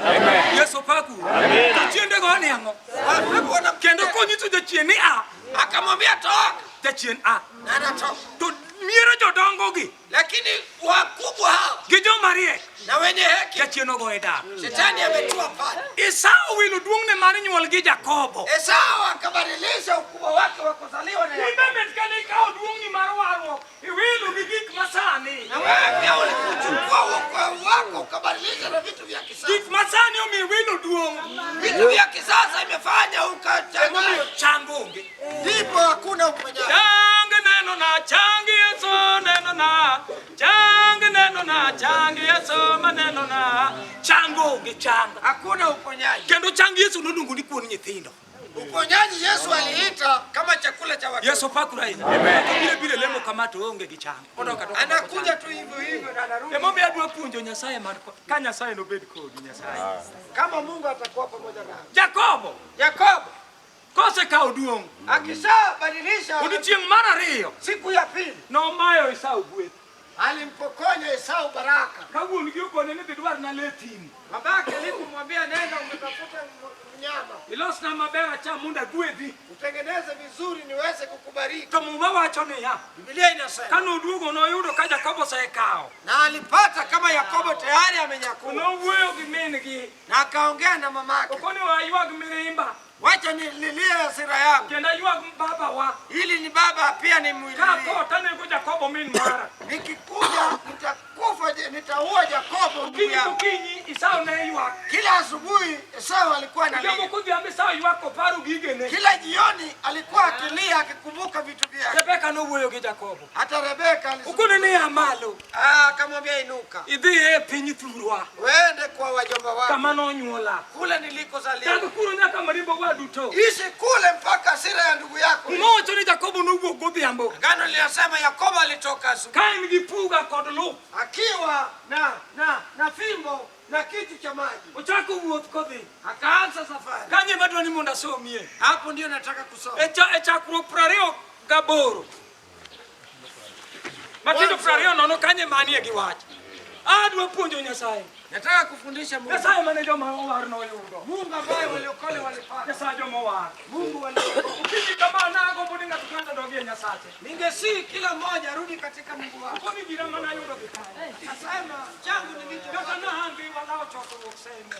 Yesu opaku. To chiende gone ang'o? mapepo wanampigia. Kendo konyiso jachien ni a. Akamwambia toka, Jachien a. na anatoka. To miero jodongo gi Lakini wakubwa hao gi joma riek na wenye heki, jachien ogoye dak. shetani ametua pale. Esau wilo duong'ne mar nyuol gi Jakobo. Esau akabadilisha ukubwa wake wa kuzaliwa na Yakobo. Imbe mit kane ikawo duong'ni mar warruok iwilo gi gik masani. Na wewe pia ulikuchukua wokovu wako ukabadilisha na vitu vya kisasa. Gik masani omiyo iwilo duong'. Vitu vya kisasa imefanya Emomiyo ukachanganya, chang onge. ndipo hakuna uponyaji. Chang neno na chang Yesu neno na chang neno na chang Yesu maneno na chang onge chang. Hakuna uponyaji. Kendo chang Yesu noluongo ni kuon nyithindo. Uponyaji Yesu aliita kama chakula cha watoto. Yesu opakre ahinya. Amen. Biro biro lemo kama to onge gi chang. Odok adoka. Anakuja tu hivyo hivyo na anarudi. Emomiyo adwa puonjo Nyasaye man ka Nyasaye nobed kodi Nyasaye. Kama Mungu atakuwa pamoja nawe. Jakobo Yakobo kosekawo duong' akishabadilisha odiochieng' mar ariyo siku ya pili nomayo Esau gweth. alimpokonya Esau baraka. Ka wuon gi okone ni dhi dwarna le thim. Babake alipomwambia nenda umetafute mnyama Ilosna maber acham mondo agwedhi. utengeneze vizuri niweze kukubariki. To Muma wacho niya, Biblia inasema ka noduogo noyudo ka Jakobo osekawo. na alipata kama Yakobo tayari amenyakua Nowuoyo gi min-gi. na akaongea na mamake, Okoni we aywag mirimba wacha nililie hasira yangu kendo aywag babawa. ili ni baba pia Ka nimwililie. atho tanego Jakobo min mara. Nikikuja nitakufa nitaua Yakobo ndugu Okinyi yangu. kokinyi Esau ne ywak. Kila asubuhi Esau alikuwa Odhiambo analia, kodhiambo Esau ywak oparo gigene. kila jioni alikuwa akilia akikumbuka vitu vyake. Rebeka nowuoyo gi Jakobo. Hata Rebeka alisema, Okone ni a malo. ah, akamwambia inuka, Idhi e piny thurwa uende kwa wajomba wako kama nonyuola. kule nilikozaliwa, Dag kuro nyaka marimbo waduto. ishi kule mpaka hasira ya ndugu yako. Muma wacho ni Jakobo nowuok godhiambo Agano linasema Yakobo alitoka asubuhi ka en gi puga kod luth. akiwa na fimbo na kitu cha maji, Ochako wuoth kodhi. akaanza safari. Kanye madwa ni mondo asomie. Hapo ndio nataka kusoma E cha- e chakruok 28. Matindo 20 kanye manie gi wach. Adwa puonjo Nyasaye. Nataka kufundisha Mungu, Nyasaye mane joma owar noyudo. Mungu ambaye waliokole walipata, Nyasaye joma owar. Mungu waliokoa. Okinyi kama nagombo ni ng'ato ka ng'ato dogie Nyasache. Ningesii kila mmoja arudi katika Mungu wake. Koni gira mana ayudo gi kanye. Nasema changu nilicho Kata nahambi walao chokruok seme.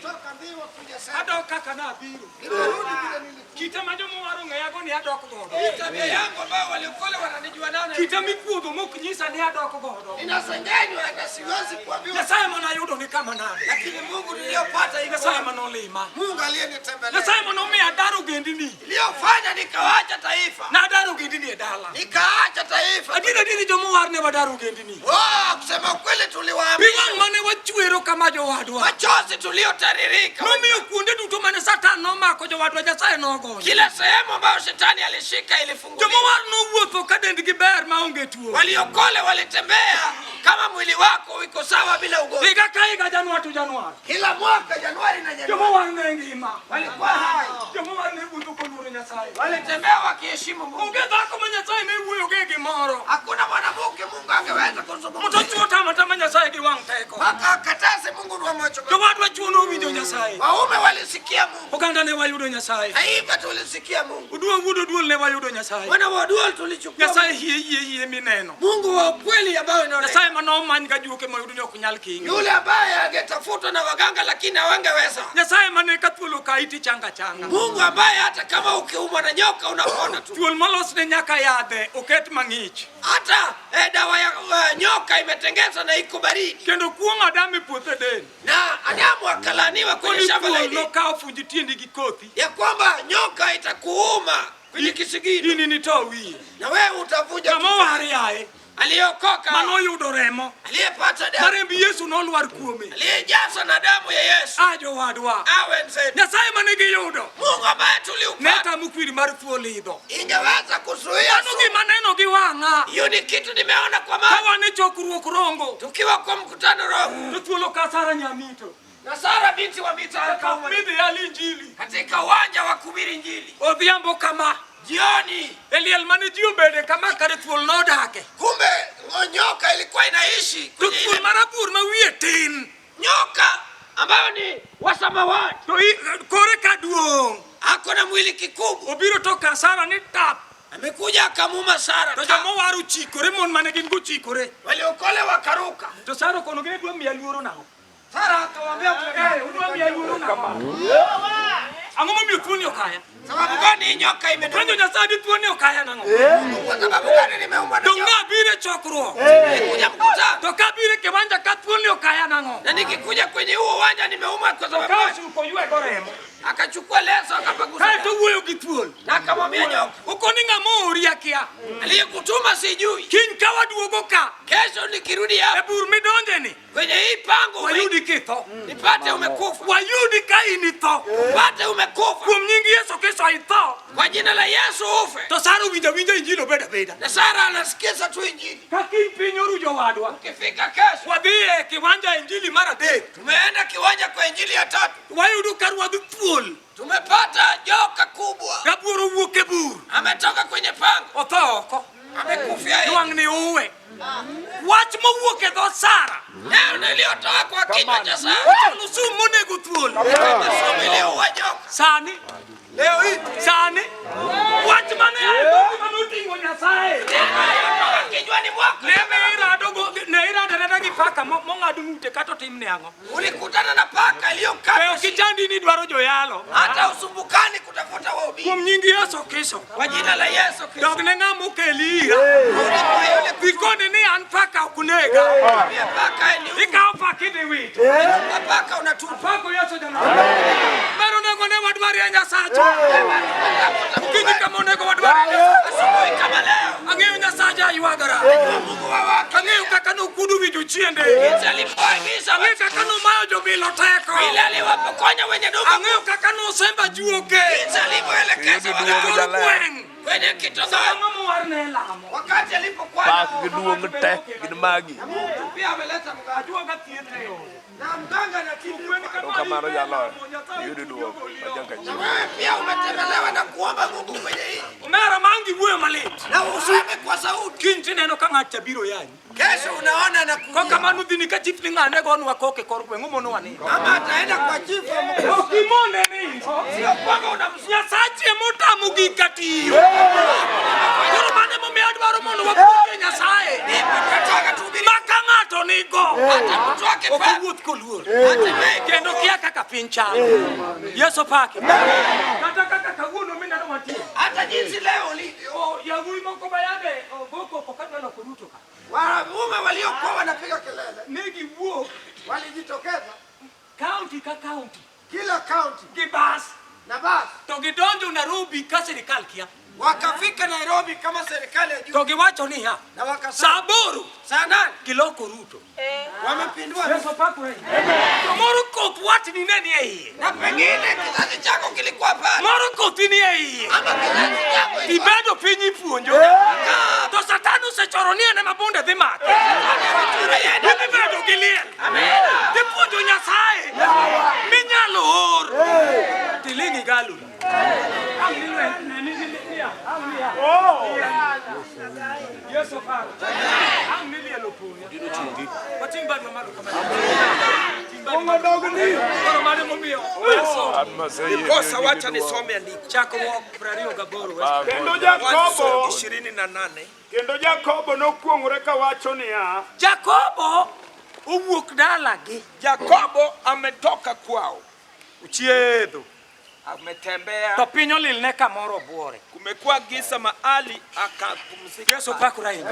toka mbiwa kuja sasa, Adok kaka nabiro. nimerudi vile nilikuwa. Kite ma joma owar ong'eyago ni adok godo. Hii tabia yangu ambayo waliokole wananijua nayo, na- Kite mikuodho mok nyisa ni adok godo. ninasengenywa na siwezi kuambiwa, Nyasaye manayudo ni kama nade. lakini Mungu niliyopata iko Nyasaye wapi? manolima. Mungu aliyenitembelea Nyasaye manomiyo adar ogendini. iliyofanya nikawaacha taifa, Nadar ogendini e dala. nikaacha taifa. Adier adier joma owar ne wadar ogendini. Oh, kusema kweli Pi tuliwaambia wang' mane wachwero kama jowadwa. machozi tuliyotaririka, Nomiyo kuonde duto mane Satan nomako jowadwa Nyasaye nogonyo. kila sehemu ambayo shetani alishika Joma ilifunguliwa. owar nowuotho ka dendgi ber maonge tuo. Waliokole walitembea kama mwili wako iko sawa bila ugonjwa. Higa ka higa Januar to Januar. Kila mwaka Januari na Joma Januari owar ne ngima. walikuwa hai, Joma owar ne wuotho koluoro Nyasaye. walitembea wakiheshimu Mungu. Onge dhako ma Nyasaye ne wuoyogo e gimoro. Hakuna mwanamke Mungu angeweza kuzungumza Moto chuo tama tama Nyasaye gi wang' teko. mpaka akatase Mungu ni wa macho. Jowadwa chuo nowinjo Nyasaye. Waume walisikia Mungu, Oganda ne wayudo Nyasaye. taifa tulisikia Mungu, Oduwa wuod Oduol ne wayudo Nyasaye. wana wa Oduol tulichukua Nyasaye hie hie hie mineno. Mungu wa ukweli ambayo inaonekana, Nyasaye manomany ga juoke moyudo ni ok nyal kingi. yule ambaye angetafutwa na waganga lakini hawangeweza. Nyasaye mane ka thuol okayi tichanga changa. Mungu ambaye hata kama ukiumwa na nyoka unapona tu, Thuol molosne nyaka yadhe oket mang'ich. hata dawa ya nyoka imetengezwa na iko baridi, Kendo kuong' Adam e puoth Eden. na Adamu akalaaniwa kwenye Koni shamba la thuol Edeni nokawo funj tiendi gi kothi. ya kwamba nyoka itakuuma kwenye kisigino In inito wiye. na wewe utavunja Ng'ama kichwa. owar yaye. Aliyeokoka, Manoyudo remo. aliyepata damu, Maremb Yesu nolwar kuome. aliyejazwa na damu ya Yesu, A jowadwa. awe mzetu. Nyasaye mane giyudo. Mungu ambaye Ne tuliupata tamo kwiri mar thuol idho. ingeweza kuzuia Mano sumu. gima neno gi wang'a. Hiyo ni kitu nimeona kwa Ka macho wan e chokruok rongo. tukiwa kwa mkutano roho To thuol oka Sara nyamito. na Sara binti wa mita akaumwa Midhi yalo injili. katika uwanja wa kuhubiri Injili Odhiambo kama. jioni. E liel mane ji obede kama kare thuol nodake. Kumbe nyoka ilikuwa inaishi To kwenye thuol ile marabuor ma wiye tin. nyoka ambayo ni wa samawati, To kore ka duong'. ako na mwili kikubwa, Obiro to ka Sara ni tap. amekuja akamuma Sara. To joma owar ochikore mon mane gin go ochikore. Waliokole wakaruka. To Sara okonogi ni dwa miya luoro nang'o? Sara akawaambia Eh, udwa miya luoro nang'o? Ang'o momiyo thuoni okaya? sababu gani hii nyoka imedunga? Penjo Nyasaye ni thuoni okaya nang'o? Kwa sababu gani nimeumwa na Dong' nyoka? nabiro e chokruok. Nilikuja mkutano To kabiro e kiwanja ka thuoni okaya nang'o? na nikikuja kwenye huo uwanja nimeumwa kwa sababu Okawo gani? suko oywego remo. Akachukua leso akapangusa Kaeto owuoyo gi thuol. na akamwambia nyoka, Okoni ng'ama oori akia. aliyekutuma sijui. Kiny ka waduogo ka Kesho nikirudi e hapa bur midonjeni kwenye hii pango wayudi kitho. nipate umekufa, Wayudi ka in itho. nipate umekufa Kuom nying Yesu Kristo itho. kwa jina la Yesu ufe. To Sara owinjo awinja injili obedo abeda. Na Sara anasikiza tu injili. Ka kiny piny orujo wadwa. Ukifika kesho, Wadhi e kiwanja injili mar adek. tumeenda kiwanja kwa injili ya tatu, Wayudo ka ruadh thuol. tumepata joka kubwa Rabuor owuok e bur. ametoka kwenye pango, Otho oko. amekufia yeye. Nwang' ni uwe. Wach mowuok e dho Sara. Neno iliyotoka kwa kinywa cha Sara Ochalo sum monego thuol. kama sumu iliyoua joka. Sani. Leo hii Sani. Wach mane a e dhogi manoting'o Nyasaye. neno iliyotoka kinywani mwako Ne irado go ne irado arada gi paka mong'ad ng'ute kata otimne ang'o? Ulikutana na paka Be iliyokatwa ok ichandi ni idwaro joyalo. hata usumbukani kutafuta wahubiri. Kuom nying Yesu Kristo. Kwa jina la Yesu Kristo. Dog ne ng'ama okeli ira. Rudi kwa yule Vikone ni an paka ok nega. kuambia paka ni Ikawo paka idhi wito. Chukua paka unatupa. Pako Yesu jana. Mero onego ne wadwarie Nyasacha. Okinyi kama onego wadwarie Nyasacha. Asubuhi kama leo. Ang'eyo Nyasacha aywagora. Mungu wa wake. Ang'eyo kaka nokuodo wi jochiende. Jinsi alivyoagiza Ang'eyo kaka nomayo jobilo teko. vile aliwapokonya wenye duka. Ang'eyo kaka nosemba juoke. Jinsi alivyoelekeza Yudo waganga duogo Kor jaler. gweng'. kwenye kitongoji. Ang'o mowarne e lamo? Wakati alipokuwa Pak gi duong' te gin magi. Mungu pia ameleta mganga. Ajuoga thieth e ode. Na mganga anatibu. Erokamano jaloyo. Iyudo duoko ma Na wewe pia umetembelewa na kuomba Mungu kwenye hii. Omera mangi wuoyo malit. Na useme kwa sauti. Kiny tineno ka ng'at cha biro yanyi. Kesho unaona na Ko kuja. kamano dhini ka chief ni ng'ane gonwa koke kor gweng' omonowa ni. Ama ataenda kwa chifu amkuse. Ok imonde nindo. Sio kwamba unamsua. Nyasache emotamo gik katiyo. Koro mano emomiyo adwaro mondo wapuonjre Nyasaye. Ndipo tunataka tuhubiri. Ma ka ng'ato nigo Hata mtu ok akifa owuoth koluor. hatembei Kendo kia kaka piny chalo. Yesu paki. Kata kaka kawuono mineno wantie. hata jinsi leo ulivyo. O, Yawuowi moko bayade ogo koko kadwa loko Ruto ka. Wanaume waliokuwa wanapiga kelele Ne giwuok walijitokeza kaunti ka kaunti kila kaunti gi bas na basi to gidonjo Nairobi ka sirikal kia wakafika Nairobi kama serikali ya juu to giwacho niya na wakasema sa aboro saa 8 giloko Ruto. wamepindua Yesu opakwe. To moro koth watni ne ni e iye. na pengine kizazi chako kilikuwa pale Moro kothi ni e iye. ama kizazi chako ilikuwa Ibedo piny ipuonjo. To Satan osechoro ni en ema bunde dhi make. Idhi bedo gi liel. Tipuonjo Nyasaye. Minyalo or. Tiling' igalori. Ang' ni lwe- ne- ni- ni- ni- niya, ang' niya. Yesu opako. Ang' ni liel opoya. Wating' badwa malo kama. Ting' badwa malo. Koro mano emomiyo. Yesu. Ndiposa wacha nisome andiko Chakruok 28 wes. Kendo Mwanzo Jakobo, 28 kendo Jakobo nokuong'ore kawacho niya, Jakobo owuok dalagi Yakobo ametoka kwao ochiedho ametembea to piny olilne kamoro obuore. kumekuwa giza mahali akapumzika Yesu opakore ahinya.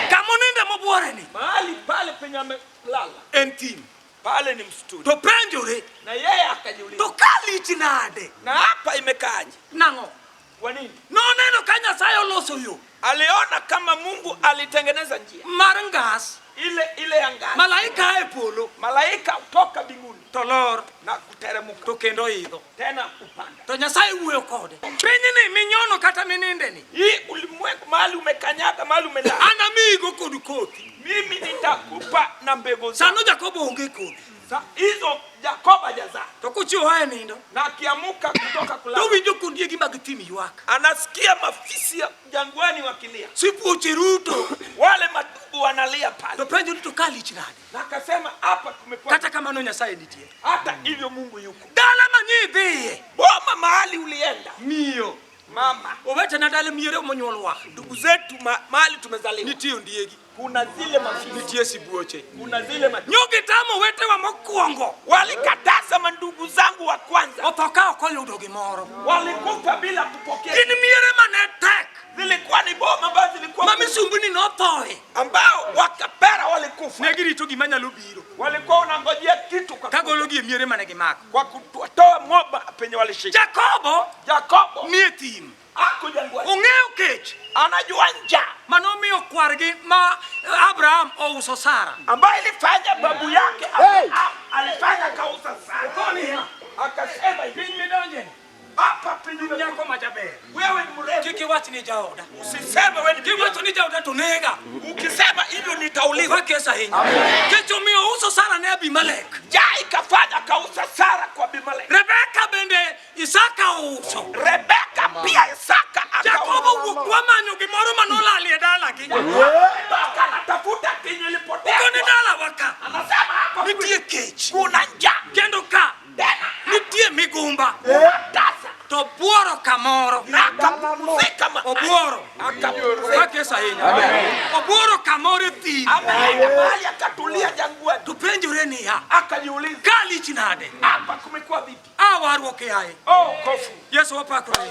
Kama oninde mobuore ni mahali pale penye amelala en thim pale ni msituni to penjore na yeye akajiuliza to ka lich nade na hapa imekaaje nang'o? kwa nini Noneno ka Nyasaye oloso yo aliona kama Mungu alitengeneza njia mar ngas ile ile ya ngazi malaika a e polo malaika kutoka mbinguni to lor na kuteremka to kendo idho tena kupanda to Nyasaye wuoyo kode. Pinyni minyono kata minindeni hii ulimwengu mahali umekanyaga mahali umelala an amiyigo kod kothi. mimi nitakupa na mbegu zangu Sano Jakobo onge kodhi Sa- hizo Jakobo hajazaa to kochiewo ae nindo na akiamuka kutoka kulala to winjo kondiegi mag thim ywak. anasikia mafisi ya jangwani wakilia Sibuoche ruto wale madubu wanalia pale to penjo ni to ka lich nade? na akasema hapa tumekuwa Kata kamano Nyasaye nitie. hata hivyo Mungu yuko Dala manyidhiye boma mahali ulienda miyo mama owetena dala miere monyuolwa ndugu zetu mahali tumezaliwa nitie ondiegi kuna zile mafisi nitie sibuoche kuna zile madubu nyogitamo owetewa mokwongo walikataza mandugu zangu wa kwanza otho ka ok oyudo gimoro walikufa bila kupokea gin miere mane tek zilikuwa ni boma ambazo zilikuwa ma misumbni nothoe ambao wakapera walikufa ne girito gima nyalo biro walikuwa wanangojea kitu kwa, kagologi e miere mane gimako kwa kutoa moba penye walishika Jakobo Yakobo nie thim ako jangwani ong'eyo kech anajua njaa manomiyo kwargi ma Abraham ouso Sara ambayo ilifanya babu yake Abraham alifanya kauza sana akasema hivi piny midonjeni hapa penye nyako majaber wewe ni mrefu kik iwach ni jaoda usiseme wewe ni bibi kiwacho ni jaoda to nega ukisema hivyo nitauliwa wakes ahinya kech omiyo ouso Sara ne Abimelek njaa ikafanya kauza Sara kwa Abimeleki Rebeka bende Isaka ouso Rebeka pia Isaka Jakobo akauza wuok dwa manyo gimoro manolal e dalagi Rebeka anatafuta kenye ilipotea Okoni dalawa ka anasema hapa nitie kech kuna njaa kendo ka tena nitie migumba tasa to buoro kamoro na akapumzika mahali obuoro akapumzika wakes ahinya obuoro kamoro e thim ameenda mahali akatulia jangwani Akajiuliza, Kalich nade? hapa kumekuwa vipi? A warruok yaye. Oh, kofu. Yesu wapakore.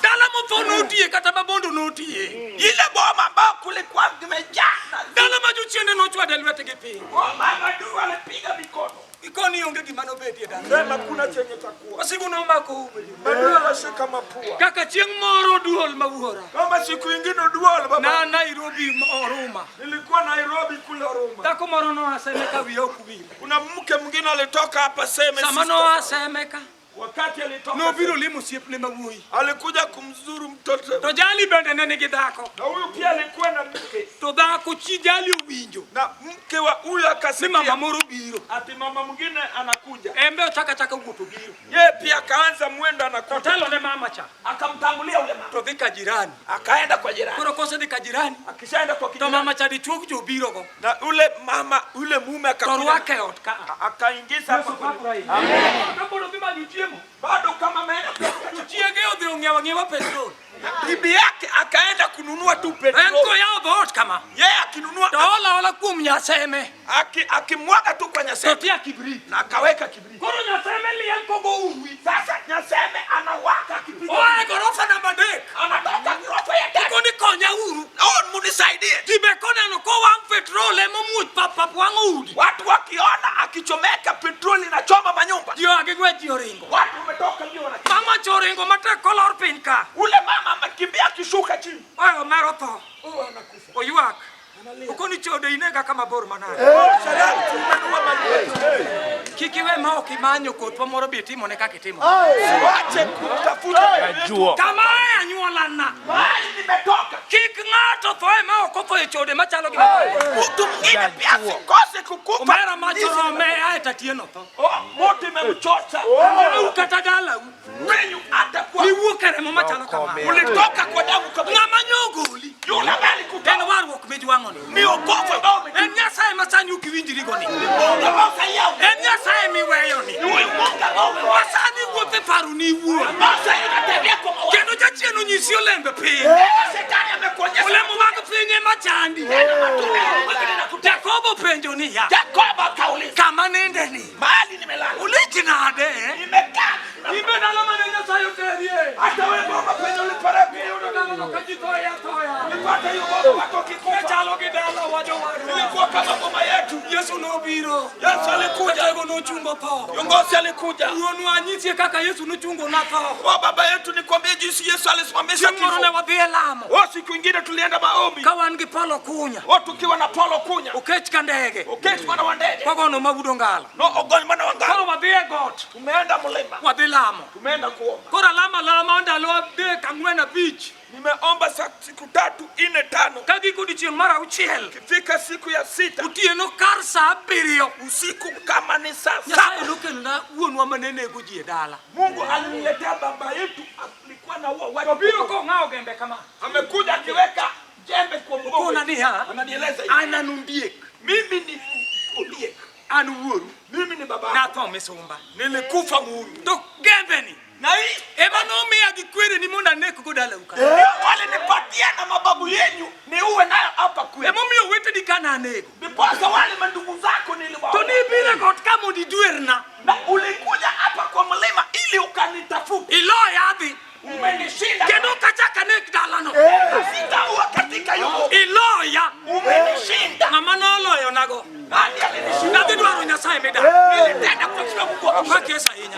Dala motho notiye kata mabondo notiye. Ile boma ambayo kulikuwa kumejaa na Dala ma jochiende nochwade lwetgi piny. boma adui walipiga mikono. Ikoni onge gima nobedie dala. Sema kuna chenye takuwa. Wasigu nomako ume. Adui alishika mapua. Kaka chieng' moro duol mawuora. Kama siku ingine duol baba. Na Nairobi Oruma. Nilikuwa Nairobi kule Roma. Dhako moro noa Semeka wiye ok wil. Kuna mke mwingine alitoka hapa Seme. Sama sister. noa Semeka Wakati alitoka nobiro Seme, limo osiepne ma wuoyi. alikuja kumzuru mtoto. To jali bende ne nigi dhako. Na huyu pia alikuwa na mke. To dhako chi jali owinjo Na mke wa huyu ni mama akasikia moro biro. ati mama mwingine anakuja. En be ochako achaka wuotho biro. Yeye pia akaanza mwendo anakuja. Otelo ne mama cha. Akamtangulia ule mama. To dhi ka jirani. Akaenda kwa jirani. Koro kosedhi ka jirani Akishaenda kwa to kijirani. mama cha dichuog jobiro go. Na ule mama ule mume To akakuja. rwake e ot ka. Akaingiza hapa kwenye- Kapod odhi manyo chiemo. Bado kama ameenda To chiege odhi ong'iewo ang'iewa petrol. bibi yake akaenda kununua tu En petroli. koyawo dhoot kama. Yeye akinunua To ola ola kuom Nyaseme. akimwaga tu kwa To Nyaseme tia kibrit. na akaweka kibiriti. Koro Nyaseme liel kogo uwi. Sasa Nyaseme anawaka akipiga, Oa e gorofa namba 3. anatoka ghorofa ya tatu. Koni konya uru. Oh, munisaidie. Ji be koneno kowang' petrol emomuoch pap pap wang'o udi. Watu wakiona akichomeka petroli inachoma manyumba, Ji oa gi ng'wech ji oringo. watu wametoka mbio wanakimbia. Mama cha oringo matek kolor piny ka. Ule mama amekimbia akishuka chini, Oe omero tho. oh, anakufa. Oywak. Okoni chode inega kama bor manade. Oh, sharati umenua mali yetu. Kik iwe ma ok imanyo kothwa moro bi itimone kaka itimo. Wache kutafuta Ajuo. Kama ae anyuolana. mahali nimetoka. Kik ng'ato thoe ma ok otho e chode machalo gi mano. Mtu mwingine pia asikose kukufa. Omera machorome ae tatieno tho. Oh, moto imemchocha. Au kata dalau. Wenyu atakuwa Niwuok e remo machalo kamano. ulitoka kwa damu kabisa. Ng'ama nyogoli. Yule ambaye alikutoa En warruok mijwang'oni. ni wokovu ambao ume En Nyasaye ma sani ok iwinjrigo ni. Mungu ambao sasa En Nyasaye miweyoni. ni huyu Mungu ambao Ma umewacha. sani wuotho e paroni iwuon. Ambao sasa unatembea kwa mawazo. Kendo jachien onyisi olembe piny. Shetani amekuonyesha Olemo mag piny ema chandi. matunda ya ulimwengu linakutesa. Jakobo penjo niya. Yakobo akauliza, Kama ninde ni? mahali nimelala Ulich nade? nimekaa, Ibe dala mane Nyasaye oterie. hata wewe boma penye ulipelekwa Iyudo dalano ka ji thoye athoya. ulipata hiyo boma watu wakikufa. Chalo gi dala wa jowadwa. Ilikuwa kama boma yetu. Yesu nobiro. Yesu alikuja, Jatego nochungo tho. kiongozi alikuja. Wuonwa anyisie kaka Yesu nochungo na tho. Kwa baba yetu nikwambie jinsi Yesu alisimamisha Chieng' moro ne kifo. wadhi e lamo. Oh, siku ingine tulienda maombi. Ka wan gi Paulo Kunya. Oh, tukiwa na Paulo Kunya. Okech ka ndege. Okech mwana wa ndege. Wagono mabudo ngala. No, ogony mwana wa ngala. Koro wadhi e got. Tumeenda mlima. Wadhi lamo. Tumeenda kuomba. Koro alama lama ndalo 3 4 5. Nimeomba siku 3, 4, 5. Ka giko odiochieng' mar 6. Kifika siku ya 6 Otieno kar sa 7. usiku kama ni saa Nyasaye 7, nokelona wuonwa mane nego ji e dala. Mungu aliniletea baba yetu, alikuwa na ua To watu. biro kong'awo gembe kama. Amekuja akiweka jembe kwa mgongo. Okona niya. Ananieleza hivi. An anundiek. Mimi ni uliek. An wuoru. Mimi ni baba. Natho misumba. Nilikufa muuni. To gembeni Na hii ema nomiya gi kwereni mondo anekgo dalau ka. ndio walinipatia na mababu yenyu niuwe nayo hapa kwenu. Emomiyo oweteni ka nanego. Ndiposa wale mandugu zako niliwaua. To nibiro e got ka mondo idwerna. Na ulikuja hapa kwa mlima ili ukanitafuta. Iloya adhi. Umenishinda. Kendo ok achak anek dalano. Sitaua katika hiyo boma. Iloya. Umenishinda. Ng'ama noloyonago. Nani alinishinda? Nadhi dwaro Nyasaye midak. Nilitenda kwa sababu Mungu wa Pak Yesu ahinya.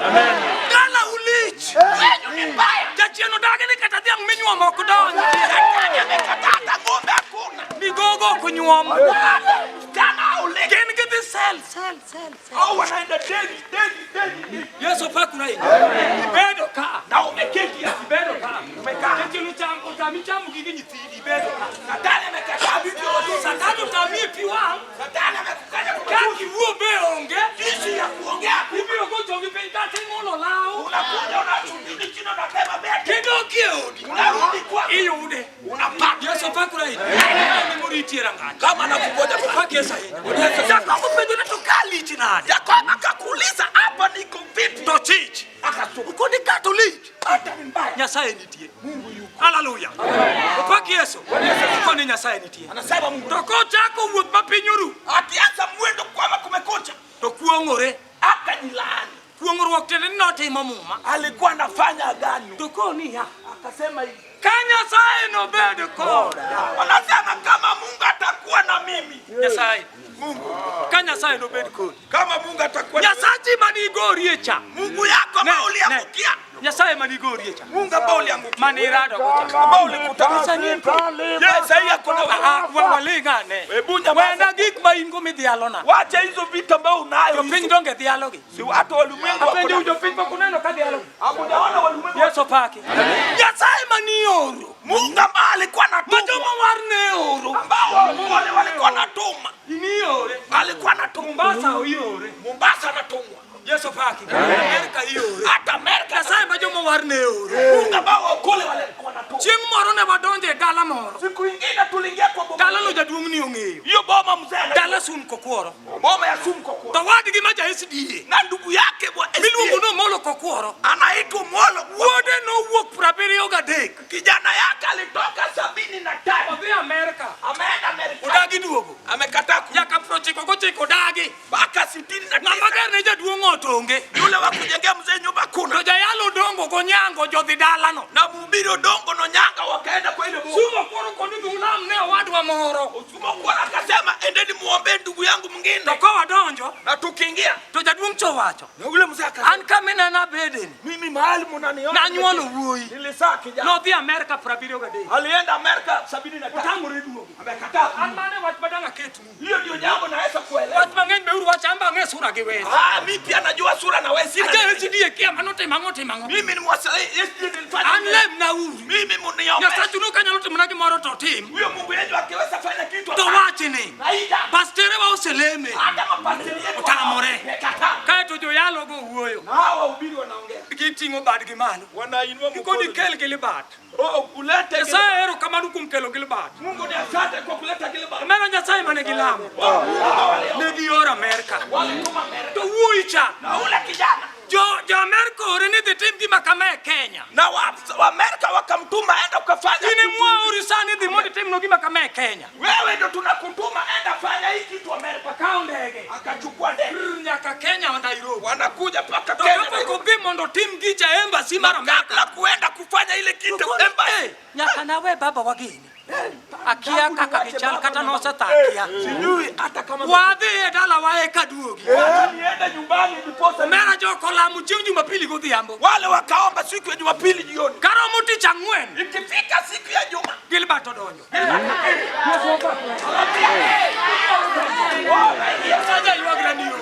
Dala ulich. Wenyu ni mbaya. Jachien odagi ni kata dhiang' minyuomo ok donji. Shetani amekataa hata ng'ombe hakuna. Migogo ok nyuom. Msichana hauleki. Gin gidhi sel sel sel sel. Au wanaenda deni deni deni deni. Yesu pakura ahinya. Ibedo ka. Na umeketi hapa. Ibedo ka. Umekaa. Jachien otami chamo gige nyithindi. Ibedo ka. Satani amekataa vitu vya watoto. Satan otami e pi wang'. Satani amekukanya kwa Kaka matusi. iwuo be onge. Jinsi ya kuongea. Ibiro gochogi piny kata ing'ulo law. Unakuja unachukini chini unasema bete. Kidok e odi. Unarudi kwako. Iyude. Unapata. Yesu pakura ahinya. Ni moriti e rangach. Kama anakungoja Pak Yesu ahinya. Jakobo penjo ni to ka lich nade? Yakobo akakuuliza hapa niko vipi? To chich. Akasuka. Okoni kata olich. Hata ni mbaya. Nyasaye nitie. Mungu yuko. Haleluya. Opak Yesu. Okoni Nyasaye nitie. Anasema Mungu. To kochako wuoth ma piny oru, Akianza mwendo kwama kumekucha. to kuo Nokuong'ore. Akajilaani. Kuong'ruok tiende ni notimo muma. Alikuwa anafanya agano. To koniya. Akasema hivi. Ka Nyasaye nobed koda. Wanasema kama Mungu atakuwa na mimi. Nyasaye. Mungu. Ka Nyasaye nobed kodi. Kama Mungu atakuwa na Nyasachi manigorie cha. Mungu yako Ne, ambao uliangukia. Nyasaye manigorie cha. Mungu ambao uliangukia. Manirado kocha. Ambao ulikutana. Yeye sasa ako na wewe. Walingane. Hebu nyamaza. Wenda gik ma in go midhialona. Wacha hizo vitu ambao unayo. Jopiny donge dhialogi. Si watu walimwengu wako Apenjo na- jopiny pok uneno ka dhialogi. Hamujaona walimwengu. Yesu paki. Nyasaye manioro. Mungu ambaye alikuwa Ma anatuma. joma war ne oro. Ambao wale walikuwa wanatuma. Iniore. Alikuwa anatuma. Mombasa oiore. Mombasa anatumwa. Yesu paki. Amerika iore. Hata Amerika. Nyasaye ma joma war ne oro. Mungu ambao wakule walikuwa wanatuma. Chieng' moro ne wadonjo e dala moro. Siku ingine tuliingia kwa boma. Dalano jaduong' ni ong'eyo. Hiyo boma mzee. Dala sum kokworo. Boma ya sumu kwa kuwa. To wadgi ma ja SDA. Na ndugu yake bwa Miluongo ni Omolo Kokworo. anaitwa Mwolo. Wuode nowuok 73. Kijana yake alitoka 73. Odhi Amerika. Ameenda Amerika. Odagi duogo. Amekataa ku Nyaka 99 odagi. mpaka 69. Ng'ama ger ne jaduong' ot onge. Yule wa kujengea mzee nyumba kuna. To jayalo Odongo gonyango jodhi dalano. Na mhubiri Odongo Nonyanga wakaenda kwa ile boma. Sumo kworo koni dhi ulam ne owadwa moro. Sumo kworo akasema endeni muombe ndugu yangu mwingine. To kawadonjo Na tukiingia to jaduong' cha owacho. na yule mzee akasema An kaminena bedeni. mimi mahali mnaniona Nanyuolo wuoyi. nilizaa kijana. Nodhi Amerika 73. Alienda Amerika 73. Otamore duogo. Amekataa. An mane wach madang' aketnu. Hiyo ndio jambo naweza kuelewa. Wach mang'eny beuru wach an be ang'e sura gi wes. Ah, mimi pia najua sura na wewe sina. Aja SDA kia mano timo ang'o timo ang'o. Mimi ni mwasali, SDA nilifanya. An lemna uru. Mimi mniombe. Nyasachu no kanyalo timona gimoro to tim. Huyo Mungu yetu akiweza fanya kitu. To wachni. Haija. Pasterewa oseleme. Hata mapasteri yetu. Otamore. Wamekataa. Kaeto joyalo go wuoyo. Na hawa wahubiri wanaongea. Giting'o badgi malo. Wanainua mkono. Gikoni kel Gilbert. Oh, kulete. Nyasaye erokamano kuom kelo Gilbert. Mungu ni asante kwa kuleta Gilbert. Omera Nyasaye mane gilamo. Oh, Mungu Ne gioro Amerka. walituma Amerika. To wuoyi cha. Na ule kijana Jo Amerka ore ni dhi tim gima kama e Kenya. na wa Amerika wakamtuma enda ukafanya. In emwaori sani dhi mondo itimno gima kama e Kenya. Wewe ndio tunakutuma enda fanya hii kitu Amerika. Akaw ndege. Akachukua ndege. Nyaka Kenya wa Nairobi. Wanakuja mpaka To Kenya. kapok odhi mondo otim gicha e embassy mar Amerka. Kabla kuenda kufanya ile kitu embassy. Nyaka nawe baba wageni. Akia kaka gichal kata nosethakia. Sijui hata kama Wadhi e dalawa eka duogi. wacha niende nyumbani ndiposa Omera jokolamo chieng' Jumapili godhiambo. wale wakaomba siku ya Jumapili jioni. Karomo tich ang'wen, Ikifika siku ya Juma Gilbert odonjo. Nyasaye ywagra ni yo.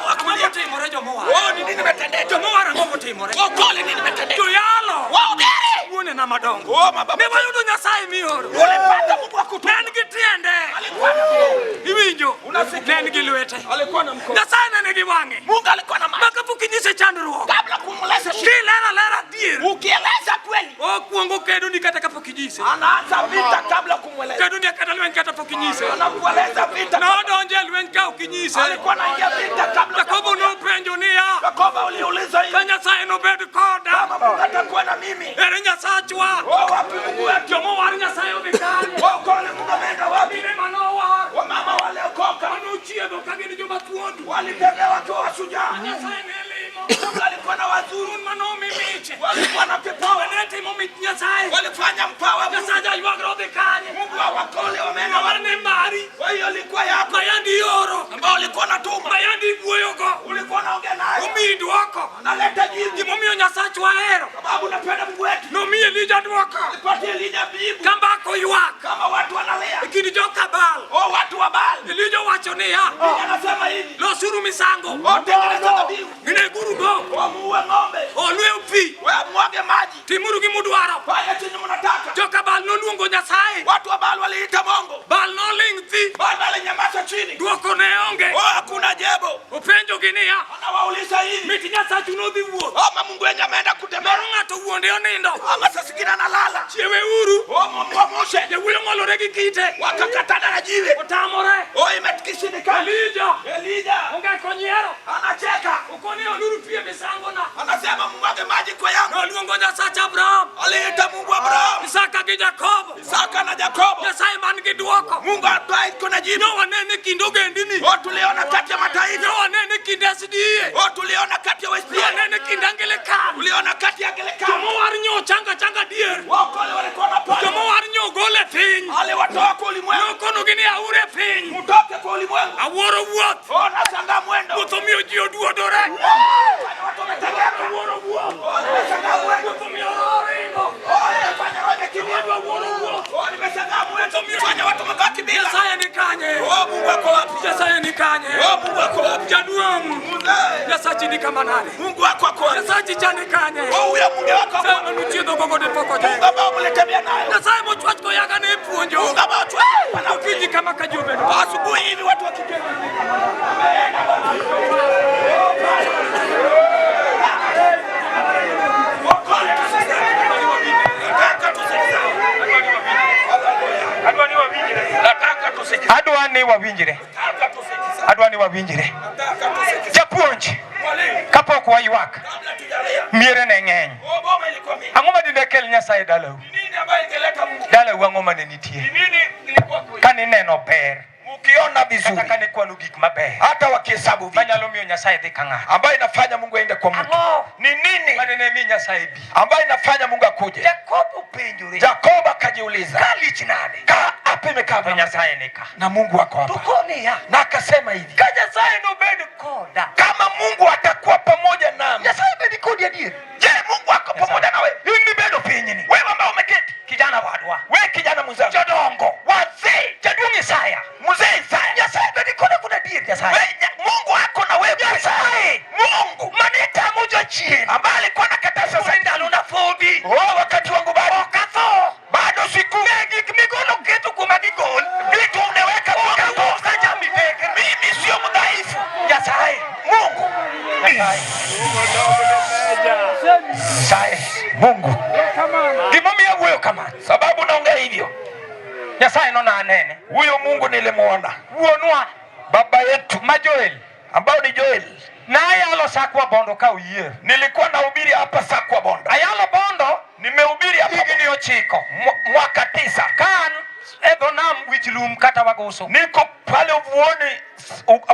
Ang'o motimore jomowar? Oh, ni nini imetendeka? Jomowar ang'o motimore? Okole nini imetendeka? Joyalo Wahubiri. wuonena madongo. Oh, mababa. Ne wayudo Nyasaye mioro. Ulipata Mungu wa kutuma. Ne en gi tiende. Alikuwa na mkono. Iwinjo? Unasikia? Ne en gi lwete. Alikuwa na mkono. Nyasaye ne nigi wang'e. Mungu alikuwa na macho. Ma kapok inyise chandruok. Kabla kumleza shida. Kilero alera adier. Ukieleza kweli. Okuongo kedoni kata kapok inyise. Anaanza vita kabla kumweleza. Kedoni kata lweny kata pok inyise. Anakueleza vita. Nodonjo e lweny ka ok inyise. Alikuwa anaingia vita kabla. Jakobo nopenjo niya, Yakobo uliuliza hivi. ka Nyasaye nobed koda, Kama Mungu atakuwa na mimi. ere Nyasachwa? Oh, wapi Mungu wetu? Jomowar Nyasaye odhi kanye? Oh, kole Mungu ameenda wapi? Mine manowar, Wamama waliokoka manochiedho ka gin joma thuondi. walitembea wakiwa washujaa. Nyasaye ne limo, Mungu alikuwa na wazuri, un manomi miche. walikuwa na vipawa, Ne timo mich Nyasaye. walifanya mpawa. Mungu. Nyasaye jaywagra odhi kanye? Mungu wa wakole wameenda Mawar wapi? ne mari, Kwa hiyo ilikuwa yako mayandi ioro, ambao ulikuwa unatuma, mayandi iwuoyogo, ulikuwa unaongea naye, omiyi dwoko. analeta jibu, Gimomiyo Nyasachwa hero, sababu unapenda Mungu wetu. nomiyo Elija dwoko. Alipatia Elija jibu Ka mbaka oywak, kama watu wanalia, e kind joka Baal, oh, watu wa Baal. Elija owacho niya, Elija anasema hivi, losuru misango, oh, tengeneza dhabihu, ginegurugo, oh, muue ng'ombe, olwew pi, wewe mwage maji, timuru gimudwaro. fanya chenye mnataka. Joka Baal noluongo Nyasaye, Watu wa Baal waliita Mungu, Baal noling' thi, Baal alinyamaza chini, dwoko ne onge. oh, hakuna jebo. Openjogi niya, Anawauliza hivi, mit Nyasachu nodhi wuoth, ama Mungu wenye ameenda kutembea, moro ng'ato wuonde onindo, ama saa zingine analala, chieweuru. oh, mwamushe. Jawuoyo ng'olore gi kite, Wakakatana na jiwe, otamore. oh, imetikishindikana. Elija Elija onge konyiero, anacheka, okoni oluru pi e misangona. anasema mwage maji kwa yangu. Noluongo Nyasach Abraham, Aliita Mungu Abraham, Isaka gi Jakobo, Isaka na Yakobo, Nyasaye man gi dwoko. dwoko. Mungu ambaye iko na jibu. Nyo wanene kind ogendini. Oh, tuliona kati ya mataifa. Nyo wanene kind SDA. Oh, tuliona kati ya Nyo Wesleyan. wanene kind Anglican. Tuliona kati ya Anglikana. Jomowar nyo changa changa dier. Waokole walikuwa na pale. Jomowar nyo gole piny. Aliwatoa kwa ulimwengu. Nokonogi ni aure piny. Mtoke kwa ulimwengu. Awuoro wuoth. Oh, nashangaa mwendo. Wuoth omiyo ji oduodore. Fanya watu wametengeka. Awuoro wuoth. Oh, nimeshangaa mwendo. Wuoth omiyo roho ringo. Oh, nimefanya roho imekimbia. Awuoro wuoth. Oh, nimeshangaa mwendo. Fanya watu wamebaki bila. Nyasaye ni kanye? Oh, Mungu ako wapi? Nyasaye ni kanye? Oh, Mungu ako wapi? Jaduong'. Mzee. Nyasachi ni kama nade? Mungu wako ako wapi? Nyasachi cha ni kanye? Oh, huyo Mungu wako ako wapi? Sama nuchiedho gogo de pok Mungu ojengo. ambao mlitembea nayo. Nyasaye mochwach koyaga ne puonjo. Mungu ambao tu Okinyi kama ka ji obedo. asubuhi hivi watu wakiketi. Nataka tusikizane. Nataka tusikizane. Adwa ni wawinjre. Nataka tusikizane. Adwa ni wawinjre. Nataka tusikizane. Japuonj, Mwalimu, kapok waywak, kabla tujalia, miere ne ng'eny. oh, boma ilikuwa mingi. Ang'o ma dine kel Nyasaye dalau? Nini ambayo ingeleta Mungu? Dalau ang'o mane nitie? Nini ilikuwa kweli? Kanineno ber, Ukiona kata vizuri, kanikwano gik maber, hata wakihesabu vitu manyalo miyo Nyasaye dhi ka ng'ato. ambayo inafanya Mungu aende kwa mtu Ang'o ni nini madine mi Nyasaye bi? ambayo inafanya Mungu akuje? Jakobo penjore, Yakobo akajiuliza, ka lich nade? ka hapa imekaa To Nyasaye ni ka. na Mungu wako To hapa, koniya, na akasema hivi, ka Nyasaye nobed koda, kama Mungu atakuwa pamoja nami. Nyasaye bed kodi adier. Je, Mungu ako pamoja nawe? In mibedo pinyni, Wewe ambaye umeketi, kijana wadwa, wewe kijana mwenzangu, jodongo, wazee, jaduong' Isaya, mzee Isaya, Nyasaye bed koda kuom adier Nyasaye. wewe Mungu ako na wewe. Nyasaye Mungu mane tamo jachien ambaye alikuwa anakataa sasa ndalo na podi Oh, wakati wangu bado ok atho bado siku ne gik migolo keto kuoma gigol vitu unaweka ok awuok ka jamidekre mimi sio mdhaifu. Nyasaye Mungu Nyasaye Nyasaye Mungu, gimomiyo awuoyo kamano sababu naongea hivyo, Nyasaye nona anene huyo Mungu nilimuona, wuonwa baba yetu ma Joel ambao ni Joel. nayalo Sakwa Bondo ka oyier Nilikuwa nahubiri hapa Sakwa Bondo, ayalo Bondo nimehubiri hapa higni 9 mwaka 9 ka an e dho nam wich lum kata Wagusu niko pale uvuoni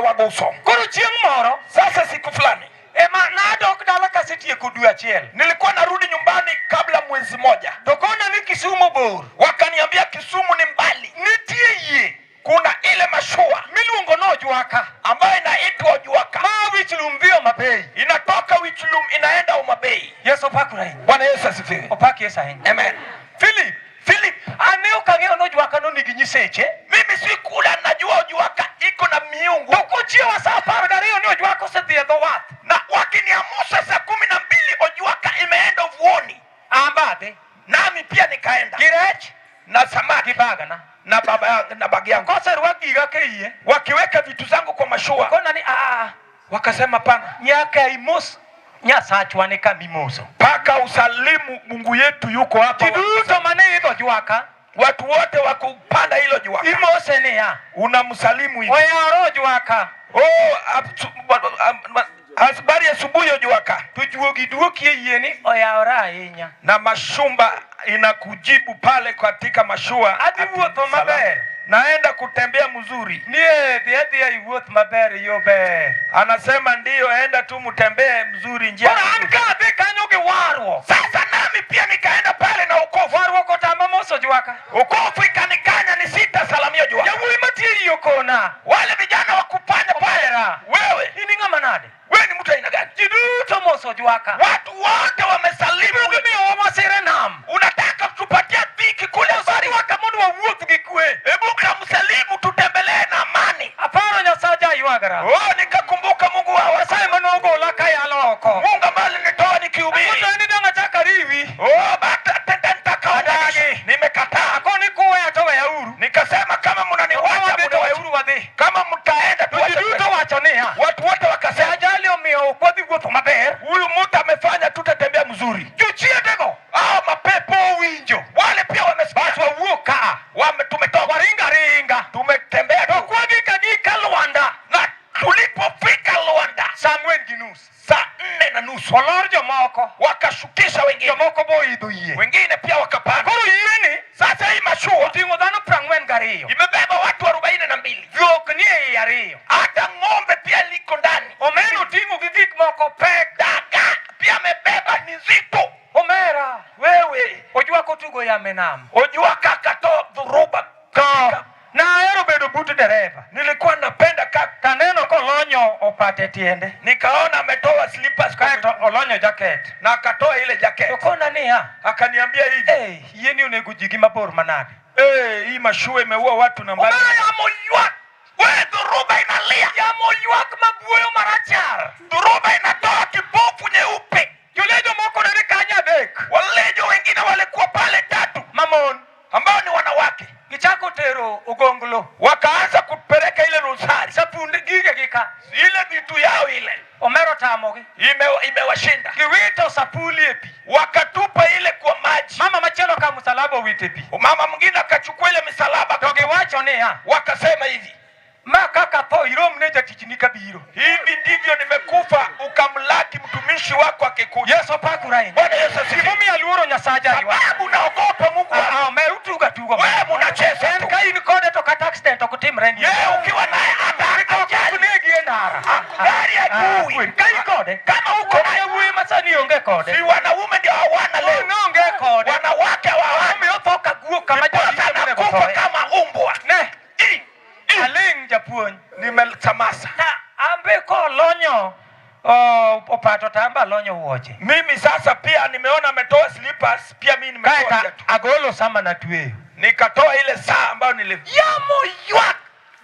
Waguso. koro chieng' moro Sasa siku fulani ema nadok dala kasetieko dwe achiel nilikuwa narudi nyumbani kabla mwezi moja, to kona ni Kisumu bor wakaniambia Kisumu ni mbali, nitie yie kuna ile mashua miluongo ni Ojwaka ambayo inaitwa Ojuaka, ma wich lum dhi Homa Bay inatoka Wichlum inaenda Homa Bay. Yesu opakre ahinya Bwana Yesu asifiwe. opak Yesu ahinya Amen. Philip Philip, ane ok ang'eyo ni Ojwaka no nigi nyiseche mimi sikula, najua Ojuaka iko na miungu to kochiewa sa 12 ni Ojwaka osedhi e dho wath na wakiniamusha saa 12 Ojuaka imeenda uvuoni, an badhi nami pia nikaenda gi rech na samaki gi bagna na baba yangu na bagi yangu. koserwak giga ka iye Wakiweka vitu zangu kwa mashua, kona ni aa wakasema pana, nyaka imos Nyasachwa ni kamimoso mpaka usalimu Mungu yetu yuko hapa. ji duto mane idho Ojwaka Watu wote wakupanda hilo juaka, imose niya unamsalimu hivi. oyawre Ojwaka Oh, habari asubuhi Ojuaka, to juogi duoki e yie ni oyawre ahinya na mashumba inakujibu pale katika mashua, Adhi ati wuotho salama. maber. Naenda kutembea mzuri. Nie dhi adhiya iwuoth maber yo ber Anasema ndiyo, enda tu mtembee mzuri njia. koro an ka adhi kanyo gi warruok Sasa nami pia nikaenda pale na ukovu, warruok otama moso Ojwaka ukovu ikanikanya ni sitasalamia Ojuaka. jawuoyi matie iyi okona Wale vijana wakupanda pale, Omera wewe in ing'ama nade wewe ni mtu aina gani? ji duto moso Ojwaka Watu wote wamesalimu, gimiyowa masire nam unataka kutupatia dhiki kule mbali. Ojwaka mondo wawuoth gi kwe Hebu kamsalimu, tutembelee na amani. aparo Nyasacha aywagara Oh, nikakumbuka Mungu wa Nyasaye manogola kayalo oko Mungu ambaye alinitoa nikihubiri. Koso ni dang' achak ariwi Oh, bata tenda nitakaunganisha. Adagi. Nimekataa. akoni kuweya to weyauru Nikasema kama mnaniwacha wadhi to mniwache. weuru wadhi Kama mtaenda to ji tuache duto kwenda. wacho niya Watu wote wakasema ajali omiyo ok wadhi wuotho maber huyu mtu amefanya tutatembea mzuri. jochiendego Hao mapepo owinjo wale pia wamesikia. bas wawuok kaa Wame tumetoka. waringa ringa Tumetembea to tu. kwagik agika Lwanda Na tulipofika Luanda sa 4:30 saa 4:30 olor jomoko wakashukisha wengine, jomoko boidho yie wengine pia wakapanda. koro yieni Sasa hii mashua oting'o dhano 42 imebeba Hata ng'ombe pia liko ndani. Omera oting'o gi gik moko pek. Dagaa pia amebeba ni nzito. Omera Wewe ojwako tugo yamo e nam. Ojwaka akatoa dhuruba. To nahero bedo but dereva. Nilikuwa napenda ka Taneno kolonyo opate tiende. Nikaona ametoa slippers kwa Kaeto olonyo jacket. na akatoa ile To jacket. kona niya, Akaniambia hivi, "Eh, yieni onego ji gi mabor manade." eh, hii mashua imeua watu nambari. Omera yamo ywak. Wewe dhuruba inalia. Yamo ywak mabuoyo marachar. Dhuruba inatoa kipofu nyeupe. Jolejo moko ne ni kanyo adek. Walejo wengine walikuwa pale tatu Mamon ambao ni wanawake, gichako tero ogonglo. wakaanza kupeleka ile rosari, Sapunde gige gi ka. ile vitu yao ile Omera otamogi. Imewashinda, Giwito sapuli e pi. wakatupa ile kwa maji. Mama machielo ka musalaba owito e pi. Mama mwingine akachukua ile misalaba, To giwacho niya, wakasema hivi, ma kaka tho irom ne jatichni kabiro. hivi ndivyo nimekufa, ukamlaki mtumishi wako akikuja. Yesu opakuru ahinya. Bwana Yesu asifiwe. Gimomiyo aluoro Nyasacha ywak. Sababu naogopa Mungu wangu. Ah, omer utugo atugo. Wewe munacheza En tu. ka in kode to kata accident ok timre ni. Yeye ukiwa naye hata Ok ajali negi e ndara. gari hajui. Ka in kode. Kama uko naye, Wuoyi ma sani onge kode. si wanaume ndio hawana leo, Mon onge kode. wanawake hawana. Omiyo otho ka guok kama Ndiposa jaricho monego anakufa thoe. kama umbwa. Ne. I, i. Aling' japuonj. Nimetamasa Na ambe kolonyo opato to ambe alonyo wuoche. mimi sasa, pia nimeona ametoa slippers, pia mimi nimetoa Kaeto viatu, agolo sama natweyo. nikatoa ile saa ambayo nili Yamo ywak.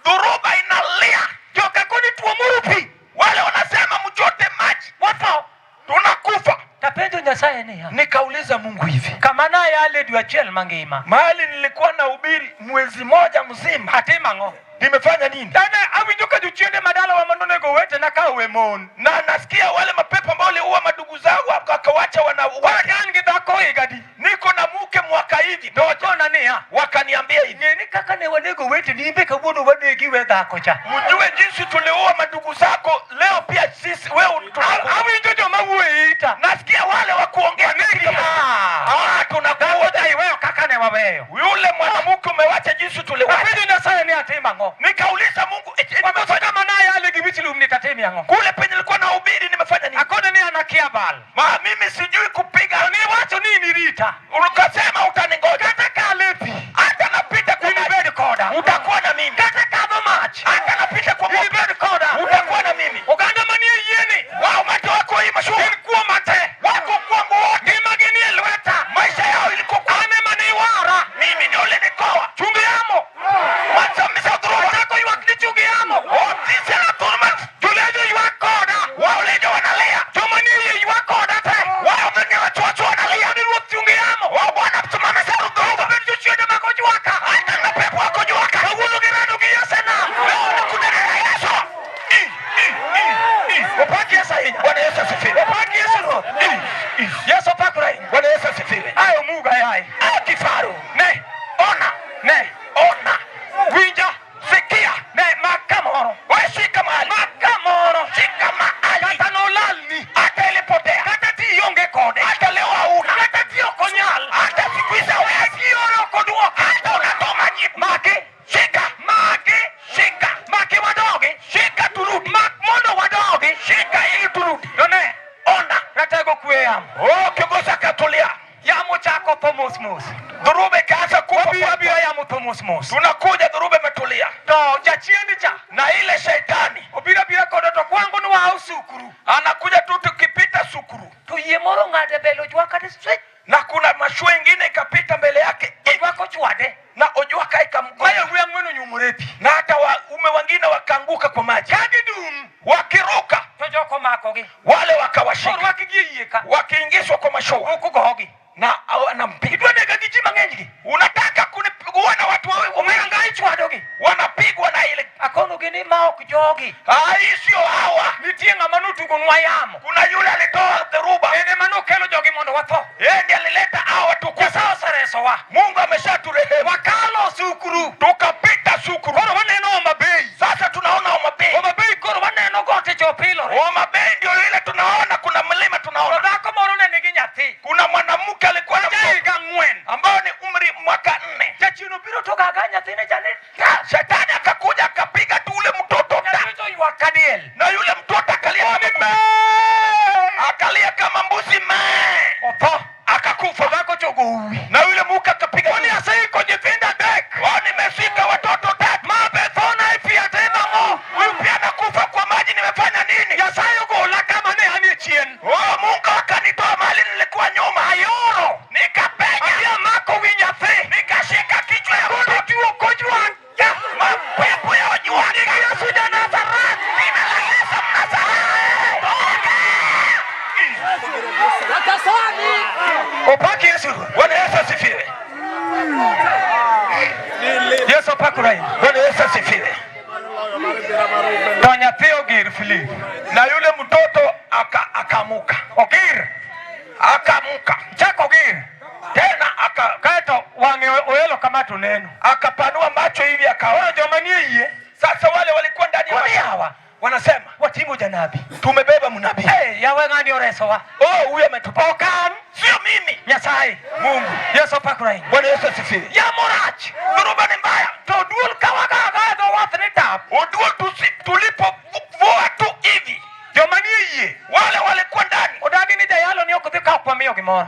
dhuruba inalia. Joka koni tuomuru pi. Wale wanasema mchote maji, Watho. tunakufa. Tapenjo Nyasaye niya. Nikauliza Mungu hivi, Kama nayale dwe achiel mangima. mahali nilikuwa nahubiri mwezi moja mzima, Atimo ang'o? nimefanya nini? Dane awinjo ka jochiende madalawa manonego wetena ka owe mon. Na nasikia wale mapepo ambao waliua madugu zangu wakawacha Koro wanawake. an gi dhako higa di. Niko na mke mwaka hivi moja, Kona niya. wakaniambia hivi, Ng'e ni kaka ne wanego weteni in be kawuono wanegi we dhako cha. mjue jinsi tuliua madugu zako, leo pia sisi wewe tunakuua. Awinjo joma wuoyo e ita. Nasikia wale wa kuongea Wanegi. Ah. ah, Dhako tunakuua cha iweyo kaka ne waweyo. yule mwanamke umewacha jinsi tuliwacha. Apenjo Nyasaye ni atimo ang'o? Nikauliza Mungu, eti, Wakoso nimefanya kama nayale gi wich lum ni tatimi ang'o? kule penye nilikuwa nahubiri nimefanya nini? Akone ni an akia bal. Ma mimi sijui kupiga. To niwacho ni inirita. Ukasema utaningoja Kata kalo e pi. hata napita kwa maji, Inibed koda. utakuwa na mimi. Kata kadho mach. Hata napita kwa moto, Inibed koda. utakuwa na mimi. Oganda manie yieni. Wao macho wako hii mashua Gin kuoma te. wako kwangu wote, Ngimagi nie lweta. maisha yao ilikuwa kwa An ema ne iwara. mimi, ndio ulinikoa Chung yamo. masamisa dhuruba Achako ywak ni chung yamo. sisi na dhuluma, Jolejo ywak koda. wao lejo wanalia, Joma nie yie ywak koda te. wao wengine wachocho wanalia, Ni ruoth chung yamo. wao Bwana msimamisha dhuruba, Bed jochiende mag ojwaka. hata na pepo wako juaka Kawuono girado gi Yesu e nam. leo nakutana na Yesu. I, i, i, i. Opak Yesu ahinya. Bwana Yesu asifiwe. Opak Yesu Ruoth. I, i. Yesu opakore ahinya. Bwana Yesu asifiwe. Ae omuga yaye. Ah, kifaru Ne. ona, Ne. ona, Winja. sikia, Ne mak kamoro. wewe shika mahali, Mak kamoro. shika mahali, Kata nolalni. hata ilipotea, Kata ti ionge kode. hata leo hauna, Kata ti ok onyal. hata siku hizi hawezi, Kioro ok oduoki. hata unatoma jibu. Maki. Shika, Maki. shika, Maki wadogi. shika, turudi, Mak mondo wadogi. shika ili turudi. To ne. Ona, Ratego kwe yamo. oh, kiongozi akatulia, Yamo chako tho mos mos. dhuruba ikaanza kufa. Wabiro abira yamo tho mos mos. Tunakuja, dhuruba imetulia, To jachien cha na ile shetani obiro abira kodo to kwango ni waa osukuru. anakuja tu tukipita sukuru, To yie moro ng'ade mbele ojwaka ni swich. na kuna mashua ingine ikapita mbele yake Ojwaka ochwade. na ojwaka Ma ikamgonga, yawuoyi ang'wen onyumore e pi. na hata waume wengine wakaanguka kwa maji, Ka gidum wakiruka to joko omakogi. wale wakawashika, Orwakgi e yie ka. wakiingizwa kwa mashua Ok ogogi. na anampiga. Idwa nega gi ji mang'eny gi. Unataka kunipigua na watu wawe Omera ngai chwadogi. wanapigwa na ile Akonogi ni ma ok jogi. Ah, hii sio hawa. Nitie ng'ama notugonwa yamo. Kuna yule alitoa dhoruba, En ema nokelo jogi mondo watho. yeye ndiye alileta hawa watu kufa. Nyasaye oseresowa. Mungu ameshaturehemu, Wakalo osukuru. tukapita sukuru. Koro waneno Homa Bay. Sasa tunaona Homa Bay. Homa Bay koro waneno gote cha opilore. Homa Bay ndio ile tunaona, kuna mlima To tunaona, dhako moro ne nigi nyathi. kuna mwanamke alikuwa na Ja mtoto higa ang'wen. ambao ni umri mwaka 4. Jachien obiro to gaga nyathine cha ni Shetani akakuja akapiga tu ule mtoto ta. Nyathi diel. Na yule mtoto akalia kama akalia kama mbuzi mee, Otho. Akakufa. Dhako chogo uwi. Na yule muka akapiga. Koni aseiko nyithindo adek. Oh, nimeshika watoto tatu. Ma be thona e pi atimo ang'o? Huyu pia anakufa kwa maji, nimefanya nini? Nyasaye ogola kama ne anie chien. Oh, Mungu akanitoa mahali nilikuwa nyuma. Ayoro. Nikapenya. Adhi amako wi nyathi. Nikashika kichwa ya Kondo mtoto. tuo kojwang'. Mapepo ya ojwang'. Yesu ja Nazareth. Jina la Yesu Mnazareti. Toka! Opak Yesu Ruoth. Bwana Yesu asifiwe. Yesu opak Ruoth. Bwana Yesu asifiwe. To nyathi ogir Philip. Na yule mtoto akamuka. Ogir. Akamuka. Chak ogir. Tena Kaeto wang'e oelo kama to neno. Akapanua macho hivi akaona. Koro joma nie yie. Sasa wale walikuwa ndani ya Koni mashua yawa. Wanasema Wating'o janabi. Tumebeba mnabii. Hey, yawe ng'ani oresowa. Oh, huyu ametupa. Ok an. Sio mimi. Nyasaye. Mungu. Yesu opak Ruoth. Bwana Yesu asifiwe. Yamo rach. Dhoruba ni mbaya. To duol kawaga aga dho wath ni tap. Oduol tulipovua tu hivi. Joma nie yie. Wale walikuwa ndani. Odagi ni jayalo ni ok dhi kawo kwa miyo gimoro.